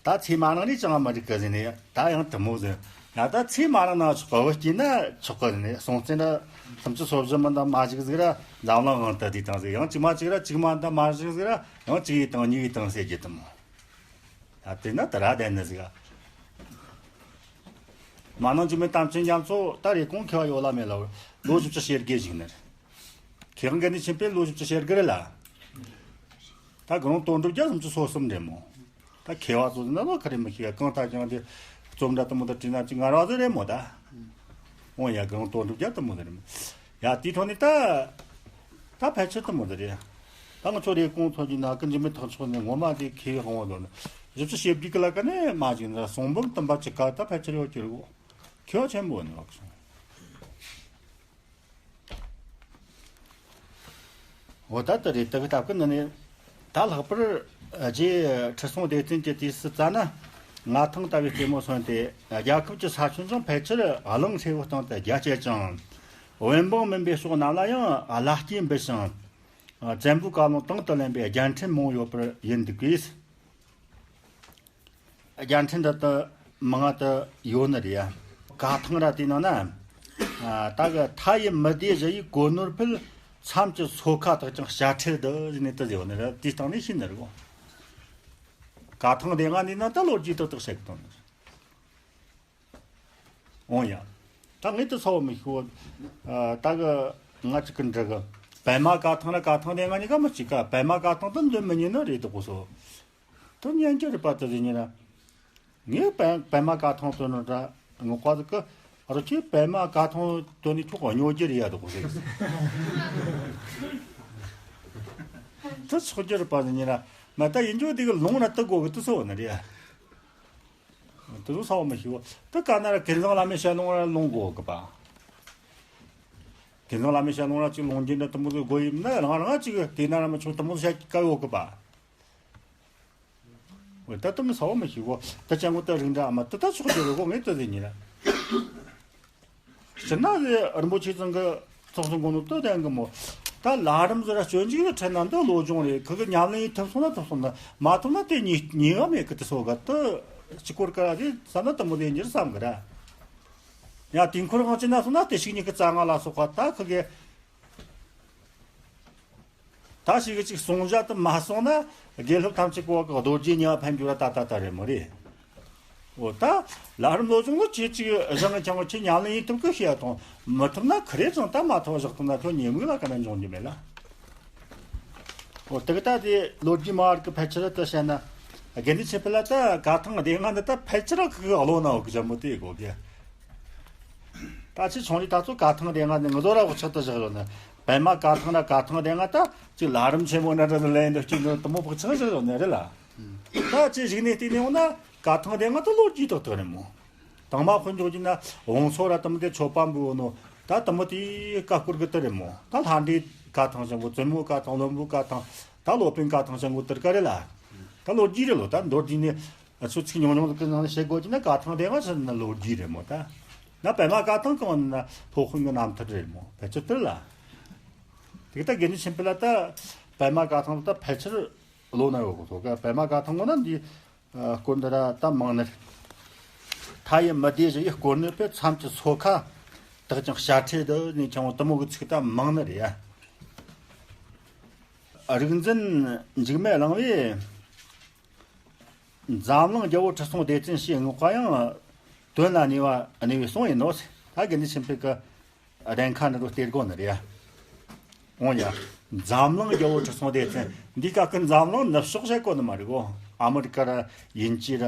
ད་ཚེ་མ་རིང་ནས་ཅང་མ་འགྲིག་གི་ཟེར་ནས་ད་ཡང་དུ་མོ་ཟེར། ཡང་ད་ཚེ་མ་རིང་ན་ཆོག་གི་བུ་སྐྱེས་ན་ཆོག་གི་ཟེར་ནས། སྲོང་བཙན་ད་སུམ་ཅུ་སོ་བཞི་མི་འདང་མ་ཞིག་ཟིག་ར་འཛམ་གླིང་དབང་དུ་བསྡུས་བཏང་ཟིག། ཡང་གཅིག་མ་གཅིག་ར་གཅིག་མ་འདང་མ་ཞིག་ཟིག་ར་ཡང་གཅིག་ཡིས་དང་གཉིས་ཡིས་དང་ཟེར་རྒྱུ་དུ་མོ། ཡ་དེ་ན་ད་ར་བསྡད་ནི་ཟིག། མ་ནང་འཇིགས་མེད་དམ་ཅན་རྒྱ་མཚོ་ད་རེ་གོང་ཁེ་བ་ཡོད་ལ་མེད་ལ་ལོ་བཞི་བཅུ་ཞེ་བརྒྱད་ཞིག་ནི་རེད། མཁས་དབང་དགེ་འདུན་ཆོས་འཕེལ་ལོ་བཞི་བཅུ་ཞེ་དགུ་རེད་ལ། ད་དགུང་དོན་གྲུབ་རྒྱལ་སུམ་ཅུ་སོ་གསུམ་རེད་མོ། ད་མཁས་པ་ཚོ་ན་ལོ་ཁ་རེ་མི་ཤེས་གང་ལྟར་ཀྱང་དེ་རྩོམ་འདྲ་དུ་མོ་དང་བྲིས་ན་ཅིག་ངར་བ་ཟིག་རེད་མོ་ད། འོང་ཡ་དགུང་དོན་གྲུབ་རྒྱལ་དུ་མོ་ཟིག་རེད་མོ། ཡ་དེའི་ཐོག་ནས་ད། ད་ཕལ་ཆེར་དུ་མོ་ཟིག་རེད། ད་ང་ཚོ་རེ་གོང་ཚོ་གྱི་ན་ཀུན་འཇིགས་མེད་ཐག་ཆོད་ནས་ངོ་མ་དེ་མཁས་དབང་བོ་ལོ་ན། བཞི་བཅུ་ཞེ་བརྒྱད་ཀྱི་ལ་ཀ་ནས་མ་ཅིག་ན་གསུང་འབུམ་བསྟན་པ་ཅིག་ག་ད་ཕལ་ཆེར་ཡོད་ཀྱི་རེད་གོ། མཁས་པ་ཆེན་པོ་ནས་བ་གི་སོང་། འོ་ད་ལྟ་རེད། ད་གི་སྟབས་ཀྱིས་ནི་ནི། ད་ལྷག་པར་རྗེ་ཁྲི་སྲོང་ལྡེ་བཙན་གྱི་དུས་སུ་བཙལ་ན། མངའ་ཐང་ལྟ་བུའི་ལྟད་མོ་སོན་ཏེ་རྒྱལ་ཁབ་ཀྱི་ས་ཁྱོན་ཀྱང་ཕལ་ཆེར་གླིང་ཧྲིལ་བོའི་སྟེང་དུ་རྒྱ་བསྐྱེད་ཅིང་། བན་འབངས་མིན་པའི་ཕྱོགས་རྣམས་ལ་ཡང་བླ་སྐྱེས་འབུལ་ཞིང་། བཙན་པོའི་བཀའ་ལུང་དང་དུ་ལེན་པའི་རྒྱལ་ཕྲན་མང་ཡོད་པར་ཡིན་འདུག་གས། རྒྱལ་ཕྲན་འདི་དག་མང་ང་དུ་ཡོད་ནི་རེད་ཡ། བཀའ་ཐང་ར་དེའི་ནང་ན། ཨ། ད་གི་མཐའ་ཡི་མི་སྡེ་བཞི་ཡི་གོ་ནོར་ཕུད། མཚམས་ཀྱི་སོ་ཁ་དག་ཀྱང་དཔྱ་ཁྲལ་དུ་ཟེར་ནས་དུ་ཡོད་ནི་རེད། དེའི་སྟེང་ནས་ཤེས་ནི་རེད་གོ། བཀའ་ཐང་སྡེ་ལྔ་འདིའི་ནང་ད་ལོ་རྒྱུས་ཏག་ཏག་བཤད་གི་བཏང་ནི་རེད། འོང་ཡ། ད་ངས་དུ་ཚ་བོ་མི་ཤེས་གོ། ཨ། ད་གི་ང་ཅིག་གི་འདྲི་གི། པདྨ་བཀའ་ཐང་ར་བཀའ་ཐང་སྡེ་ལྔ་གཉིས་ཀ་མི་གཅིག་ག། པདྨ་བཀའ་ཐང་དུ་འདོན་མི་ཉན་ནི་རེད་དུ་གོ་སོ། དོན་སྙན་གྱི་རིག་པ་དེ་ཟིན་ཉིན་ན། ངས་པད་པདྨ་བཀའ་ཐང་བཏོན་ནོ་འདྲ་ངོ་ཀ་ཟིག་གི་རུ་ཁྱེད་པདྨ་བཀའ་ཐང་བཏོན་ནས་ཁྱོད་གཉོ་རྒྱུ་རེད་ཡ་དོ་གོ་ཟེར། དེ་ཆོག་རྒྱུ་རིག་པ་ཟིན་ཉིན་ན་མ་ད་ཡིན་རྒྱུ་དེ་གི་ལུང་ན་དུ་དགོ་གི་དུ་སོ་ནི་རེད་ཡ། དུ་སོ་ས་བ་མི་ཤེས་བོ་དུ་ག་ན་ར་དགེ་འདུན་བླ་མའི་ཞལ་ལུང་ར་ལུང་དགོ་གི་པ། དགེ་འདུན་བླ་མའི་ཞལ་ལུང་ར་ཅིག་ལུང་རྒྱུན་འདྲ་དུ་མོ་དགོ་ཡིན་ན་རང་རང་ཅིག་དེ་ན་ར་མ་ཆུང་དུ་མོ་བཤད་དཀའ་ཡོད་གི་པ། འོ་ད་དུ་མི་ས་བ་མི་ཤེས་གོ། ད་ཅང་གོ་ད་རིགས་འདྲ་ཨ་མ་དུ་ད་ཆོག་རྒྱུ་རེད་གོ། ངས་དུ་ཟིན་ཉིན་ར། སྤྱིར་ན་རིན་པོ་ཆེ་ཚང་གི་ཚོགས་གཙོ་མགོ་ནོ་དུ་ལྡན་གི་མོ། ད་ལྷ་རམས་ཟེར་ར་སྤྱོད་འཇུག་ལ་ཁྲིད་ན་འདི་བློ་སྦྱོང་རེད། ཁི་གི་ཉམས་ལེན་ཡེ་ཐུབ་སོང་ན་ཐུབ་སོང་ན་མ་ཐུབ་ན་དེ་ཉེས་ཉེས་པ་མེད་གི། དུ་སོ་ག་དུ་ཅི་སྐོར་ག་ར་དེ་ས་ན་དུ་མོ་དེ་ཉེར་བསམ་གི་ར། ཡང་དུས་འཁོར་དབང་ཅི་ན་སོང་ན་དེ་ཞིག་ཉིད་ཀྱི་རྩ་ལྔ་ལ་སོགས་པ་ད་ཁི་གི། ད་ཞིག་གཅིག་གསུང་བྱ་དུ་མ་སོང་ན་དགེ་སློབ་ཐམས་ཅད་གོ་གི་རྡོ་རྗེ་ཉེ་བ་ཕན་འགྱུར་བ་ད་ད་ད་རེད་མོ་རེད། འོ་ད་ལྷ་རམས་བློ་སྦྱོང་ལ་ཆེ་གཅིག་བཞག་ན་ཁྱང་ཆེ་ཉམས་ལེན་ཡེ་ཐུབ་གི་ཤེས་ཡ་དང་མི་ཐུབ་ན་ཁི་རེ་ཙང་ད་མ་ཐོག་བཞག་ཐུབ་ན་ཁྱོད་ཉེས་དམིགས་ལ་ག་ན་འབྱུང་རྒྱུ་མེད་ལ། འོ་དེ་གི་ད་དེ་ལོ་རྒྱུས་མ་བར་གི་ཕལ་ཆེར་དུ་བཤད་ན་དགེ་འདུན་ཆོས་འཕེལ་ལ་ད་བཀའ་ཐང་སྡེ་ལྔ་འདི་ད་ཕལ་ཆེར་ཁི་གི་བློ་ན་འོ་གི་ཅམ་མོ་དེ་གོ་གི། ད་ཅི་ཆུང་རིགས་ད་ཚོ་བཀའ་ཐང་སྡེ་ལྔ་ནས་ངུ་ཟོ་ར་བག་ཆགས་དུ་བཞག་ཡོད་ན། པདྨ་བཀའ་ཐང་ན་བཀའ་ཐང་སྡེ་ལྔ་ད་ཅིག་ལྷ་རམས་ཆེན་མོ་ན་འདྲ་དུ་ལེན་འདུག་ཅིག་འདུག་དུ་མོ་བག་ཆགས་བཞག་ཡོད་ན་རེད་ལ། ད་ཅི་གཞིགས་ནས་བལྟས་ནས་འོང་ན་བཀའ་ཐང་སྡེ་ལྔ་ད་ལོ་རྒྱུས་ཏག་ཏག་རེད་མོ། དང་མ་དཔེ་འཇོག་རྒྱུ་ན་བོང་སོ་ར་དུ་མོ་དེ་མཆོད་པ་འབུལ་ནོ། ད་དུ་མོ་དེའི་བཀའ་སྐོར་གི་དེ་རེད་མོ། ད་ལྷ་འདྲེ་བཀའ་ཐང་བྱང་གོ། བཙུན་མོ་བཀའ་ཐང་། བློན་པོ་བཀའ་ཐང་། ད་སློབ་དཔོན་བཀའ་ཐང་བྱང་གོ་དེར་ག་རེད་ལ། ད་ལོ་རྒྱུས་རེད་ལོ། ད་མདོར་བསྡུས་ནས་ཚོ་ཚིག་ཉུང་ཉུང་གི་ནང་ནས་བཤད་དགོས་ཀྱི་ན་བཀའ་ཐང་དེ་ང་ཚོ་ན་ལོ་རྒྱུས་རེད་མོ། ད་ན་པད་མ་བཀའ་ཐང་གང་ན་སློབ་དཔོན་གི་རྣམ་ཐར་རེད་མོ། ཕལ་ཆེར་དེར་ལ། དེ་ད་དགེ་འདུན་ཆོས་འཕེལ་ལ་ད་པད་མ་བཀའ་ཐང་ད་ཕལ་ཆེར་ལོ་ན་ཡོད་གོ། ད་པད་མ་བཀའ་ཐང་གོ་ན་འདི། ཨ། སྐོར་འདི་ར་ད་མང་ནི་རེད། མཐའ་ཡས་མི་སྡེ་བཞི་ཡི་སྐོར་ནི་པའི་མཚམས་ཀྱི་སོ་ཁ། དག་ཀྱང་བྱ་ཁྲི་འདི་ནས་ཀྱང་དུ་མོ་གི་ཚིག་ད་མང་ནི་རེད་ཡ། རིག་འཛིན་འཇིགས་མེད་གླིང་པས། འཛམ་གླིང་རྒྱལ་པོ་ཁྲི་སྲོང་ལྡེ་བཙན་ཞེས་བསྔགས་པ་ཡང་། དོན་ལ་གནས་པ་གནས་པའི་གསུང་ཡིན་ནོ། ད་དགེ་འདུན་ཆོས་འཕེལ་གི་གདན་ཁ་འདི་རུ་སྟེར་དགོས་ནི་རེད། འོང་ཡ། འཛམ་གླིང་རྒྱལ་པོ་ཁྲི་སྲོང་ལྡེ་བཙན་འདི་ག་གི་འཛམ་གླིང་ནུབ་ཕྱོགས་བཤད་གོ་ནི་མ་རེད་གོ། ཨ་མི་རི་ཀ་ར་དབྱིན་ཇི་ར།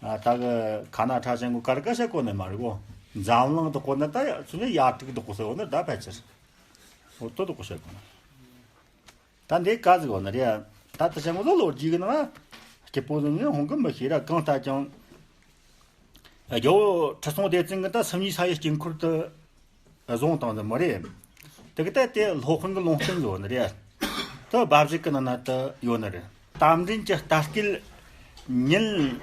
ད་གི་ཁ་ན་ཁྲ་ཅན་གོ་གར་ག་བཤད་གོ་ནི་མ་རེད་གོ། འཛམ་གླིང་དུ་གོ་ནི་ད་ཚུ་ནི་ཡ་ཏིག་དུ་གོ་ཟེར་བ་ནི་ད་ཕལ་ཆེར། འོ་ཏོ་དུ་གོ་བཤད་གོ་ནི། ད་འདི་ག་ཟིག་གོ་ནི་རེད། ད་ད་ཅན་གོ་ད་ལོ་རྒྱུས་གི་ནང་སྐྱིད་པོ་ནི་ཧོང་གི་མི་ཤེས་ར། གང་ལྟ་ཀྱང་། རྒྱལ་པོ་ཁྲི་སྲོང་ལྡེ་བཙན་གྱིས་ད་སུམ་གཉིས་ས་ཡི་དཀྱིལ་འཁོར་དུ་བཟུང་བཏང་ཟིན་མོ་རེད། དེ་གི་ད་དེ་སློབ་དཔོན་གྱི་ལུང་བསྟན་བཟོ་ནི་རེད། དེ་སྦ་བཞེད་ཀྱི་ནང་ན་དེ་ཡོད་ནི་རེད། རྟ་མགྲིན་གྱི་རྟ་སྐད་ཉིན་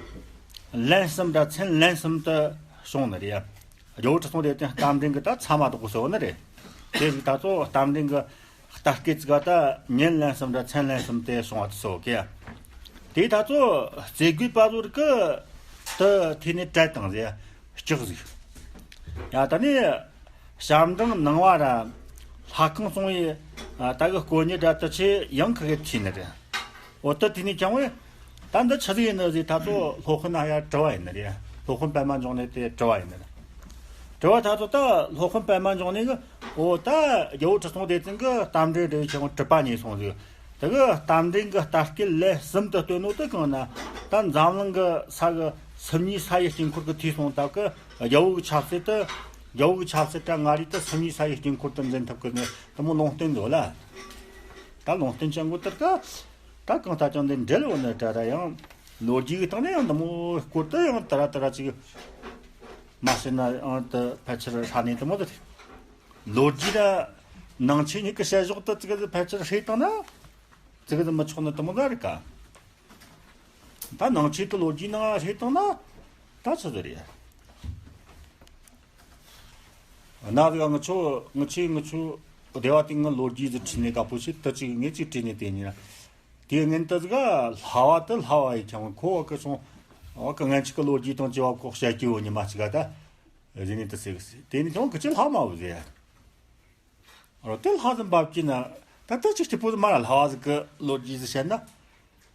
ལན་གསུམ་དང་མཚན་ལན་གསུམ་དུ་བྱུང་ནི་རེད། རྒྱལ་པོ་ཁྲི་སྲོང་ལྡེ་བཙན་རྟ་མགྲིན་གྱི་ད་ཚ་མ་དོག་གོ་ཟེར་བ་ནི་རེད། དེ་ཟིག་ད་ཚོ་རྟ་མགྲིན་གྱི་རྟ་སྐད་ཅིག་ག་ད་ཉིན་ལན་གསུམ་ར་མཚན་ལན་གསུམ་དེ་བྱུང་བ་དེ་ཚོ་གི། དེ་ད་ཚོ་རྩེ་དགུའི་བ་ཟོར་གི་དུ་དེ་ནས་བྲལ་བཏང་ཟེ་སྐྱག་ཟིག་ཡ་ད་ནི་ཞབས་འབྲིང་ནང་བ་ར་ལྷ་ཁང་སོང་བའི་ད་གི་དཀོན་གཉེར་ར་དུ་ཆེ་ཡང་ཁ་གི་ཐིས་ནི་རེད། འོ་ད་དེ་ནས་ཀྱང་བས་ད་འདི་ཆི་ཟིག་ཡིན་ནི་ཟིག་ད་ཚོ་སློབ་དཔོན་ན་ཡ་དྲི་བ་ཡིན་ནི་རེད། སློབ་དཔོན་པད་མ་འབྱུང་གནས་དེ་དྲི་བ་ཡིན་ནི་རེད། དྲི་བ་ད་ཚོ་ད་སློབ་དཔོན་པད་མ་འབྱུང་གནས་གི་འོ་ད་རྒྱལ་པོ་ཁྲི་སྲོང་ལྡེ་བཙན་གི་རྟ་མགྲིན་འབྲི་བའི་ཆེད་དུ་གྲུབ་པ་ཉེས་སོང་ཟིག་དེ་གི་རྟ་མགྲིན་གི་རྟ་སྐད་ལན་གསུམ་དུ་བཏོན་ནོ་དེ་གང་ན་ད་འཛམ་གླིང་གི་ས་གི་སུམ་གཉིས་ས་ཡི་དཀྱིལ་འཁོར་གི་ཐིས་སོང་སྟབས་གི་རྒྱལ་པོ་གི་ཆབ་སྲིད་དུ་རྒྱལ་པོ་གི་ཆབ་སྲིད་དྲ་ང་རིགས་དུ་སུམ་གཉིས་ས་ཡི་དཀྱིལ་འཁོར་དུ་འཛིན་ཐུབ་གི་ནི་དེ་མོ་ལུང་བསྟན་འདུག་ལ། ད་ལུང་བསྟན་ཅན་གོ་དེར་ཀ་ད་གང་ལྟ་ཀྱང་འདི་འབྲེལ་ཡོད་ནི་དྲ་ར་ཡང་ལོ་རྒྱུས་ཀྱི་སྟེང་ནས་ཡང་འདི་མོ་སྐོར་དུ་ཡང་དེ་ར་དེ་ར་ཅིག་མ་ཤེས་ན་ཡང་དུ་ཕལ་ཆེར་ཧྲ་ནས་དེ་མོ་དེ་རེད། ལོ་རྒྱུས་ན་ནང་ཆོས་གཉིས་ཀྱི་བཤད་ཕྱོགས་དུ་ཙི་གེ་ཟིག་ཕལ་ཆེར་ཧྲེ་བཏང་ན་ཙི་གེ་ཟིག་མི་ཆོག་ནི་དེ་མོ་ཟིག་རེད་ཀ་ད་ནང་ཆོས་དུ་ལོ་རྒྱུས་ནང་ཧྲེ་བཏང་ན་ད་ཆི་ཟིག་རེད། གནའ་ཟིག་ང་ཆོ་ང་ཆོས་ང་ཆོ་སྡེ་བ་དེ་ང་ལོ་རྒྱུས་ཟིག་ཁྲིད་ནས་དཀའ་པོ་ཞིག་དུ་ཅིག་ངས་ཅིག་ཁྲིད་ནས་དེ་ཉིན་དེ་ངན་དུ་ཟིག་ལྷ་བ་དུ་ལྷ་བ་ཡི་ཁྱང་ཁོ་བ་གི་སོང་བ་གི་ངན་ཆིག་གི་ལོ་རྒྱུས་དང་བཅས་བ་ཁོག་བཤད་ཀྱི་ཡོད་ཉི་མ་ཅིག་ག་ད་རི་ནས་དུ་ཟེར་གི་ཟེར་དེ་ནས་ཀྱང་གི་ཅི་ལྷ་མ་བུ་ཟེར། རོ་དེ་ལྷ་ཟིག་འབབ་ཀྱི་ན་ད་ལྟ་ཅིག་སྐྱིད་པོ་ཟིག་མ་ར་ལྷ་བ་ཟིག་གི་ལོ་རྒྱུས་ཟིག་བཤད་ན།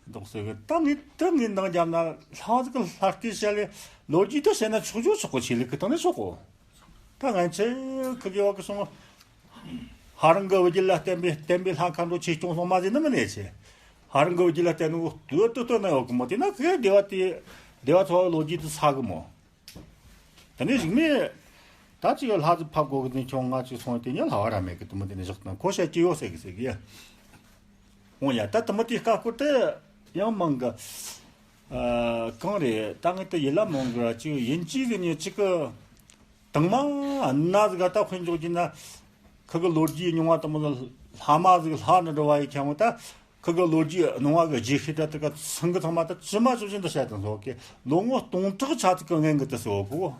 འདུག་ཟེར་གི་ད་ངས་ད་ངས་འདང་བརྒྱབ་ན་ལྷ་བ་ཟིག་གི་ལྷ་སྐད་བཤད་ལས་ལོ་རྒྱུས་ད་བཤད་ན་ཆོག་ཆོག་ཆོག་གོ་ཆོས་ལུགས་གི་སྟེང་ནས་ཆོག་གོ་ད་ང་ཚོས་ཁི་གེ་བ་གི་སོང་། ཧ་རང་གི་བུ་རྒྱུད་ལ་བརྟེན་པའི་བསྟན་པའི་ལྷ་མཁའ་འགྲོ་ཆོས་སྐྱོང་སོང་མ་ཟེར་ནི་མིན་ནས་ཆེ། ཧ་རང་གི་བུ་རྒྱུད་ལ་བརྟེན་ནོ་དུ་དུ་དུ་ན་ཡོད་གི་མོ་དེ་ན་ཁི་གེ་སྡེ་བ་དེ་སྡེ་བ་ཚོ་བ་ལོ་རྒྱུས་དུ་ས་གི་མོ། དེ་ནས་རིག་མེད། ད་ཅིག་ལྷ་ཟིག་ཕབ་དགོ་གི་དེ་ཁྱོད་ང་ཅིག་སོང་དེ་ཉིད་ལྷ་བ་ར་མེད་གི་དུ་མོ་དེ་ནས་བཞག་དང་ཁོ་བཤད་ཀྱི་ཡོད་ཟེར་གི་ཟེར་གི་ཡ། འོང་ཡ་ད་དུ་མོ་དེ་བཀའ་བསྐོར་དེ་ཡང་མང་གི། ཨ་གང་རེད་ད་ངས་དེ་ཡིད་ལ་མང་གི་ཅིག་ཡིན་ཅི་ཟེར་ཉེ་ཅིག་གི། དང་མ་ན་ཟིག་ག་ད་དཔེ་འཇོག་གི་ན། ཁི་གི་ལོ་རྒྱུས་རྙིང་བ་དུ་མོ་ལ་ལྷ་མ་ཟིག་ལྷ་ནི་འགྲོ་བ་ཡི་ཁྱམ་ད། ཁི་གི་ལོ་རྒྱུས་ནང་བ་གི་རྗེས་ཤུལ་དྲ་དེ་ག་ཚང་གི་ཚང་མ་ད་ཅི་མ་ཅོ་བཞིན་དུ་བཤད་དང་སོ་གི་ལོ་ངོ་སྟོང་ཕྲག་ཆ་ཚིག་གི་ངན་གི་དུ་སོ་གོ་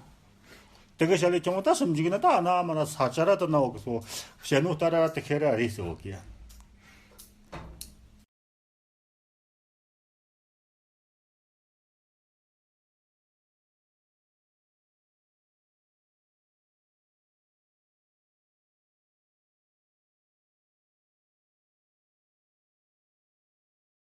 དེ་གི་བཤད་ལས་ཀྱང་ད་སུམ་འཇུག་ན་ད་ཨ་ན་མ་ན་ས་ཆ་ར་དུ་ན་བ་གི་སོ་བཤད་ནོ་ལྟ་ར་དུ་ཁེ་ར་རེད་སོ་གི་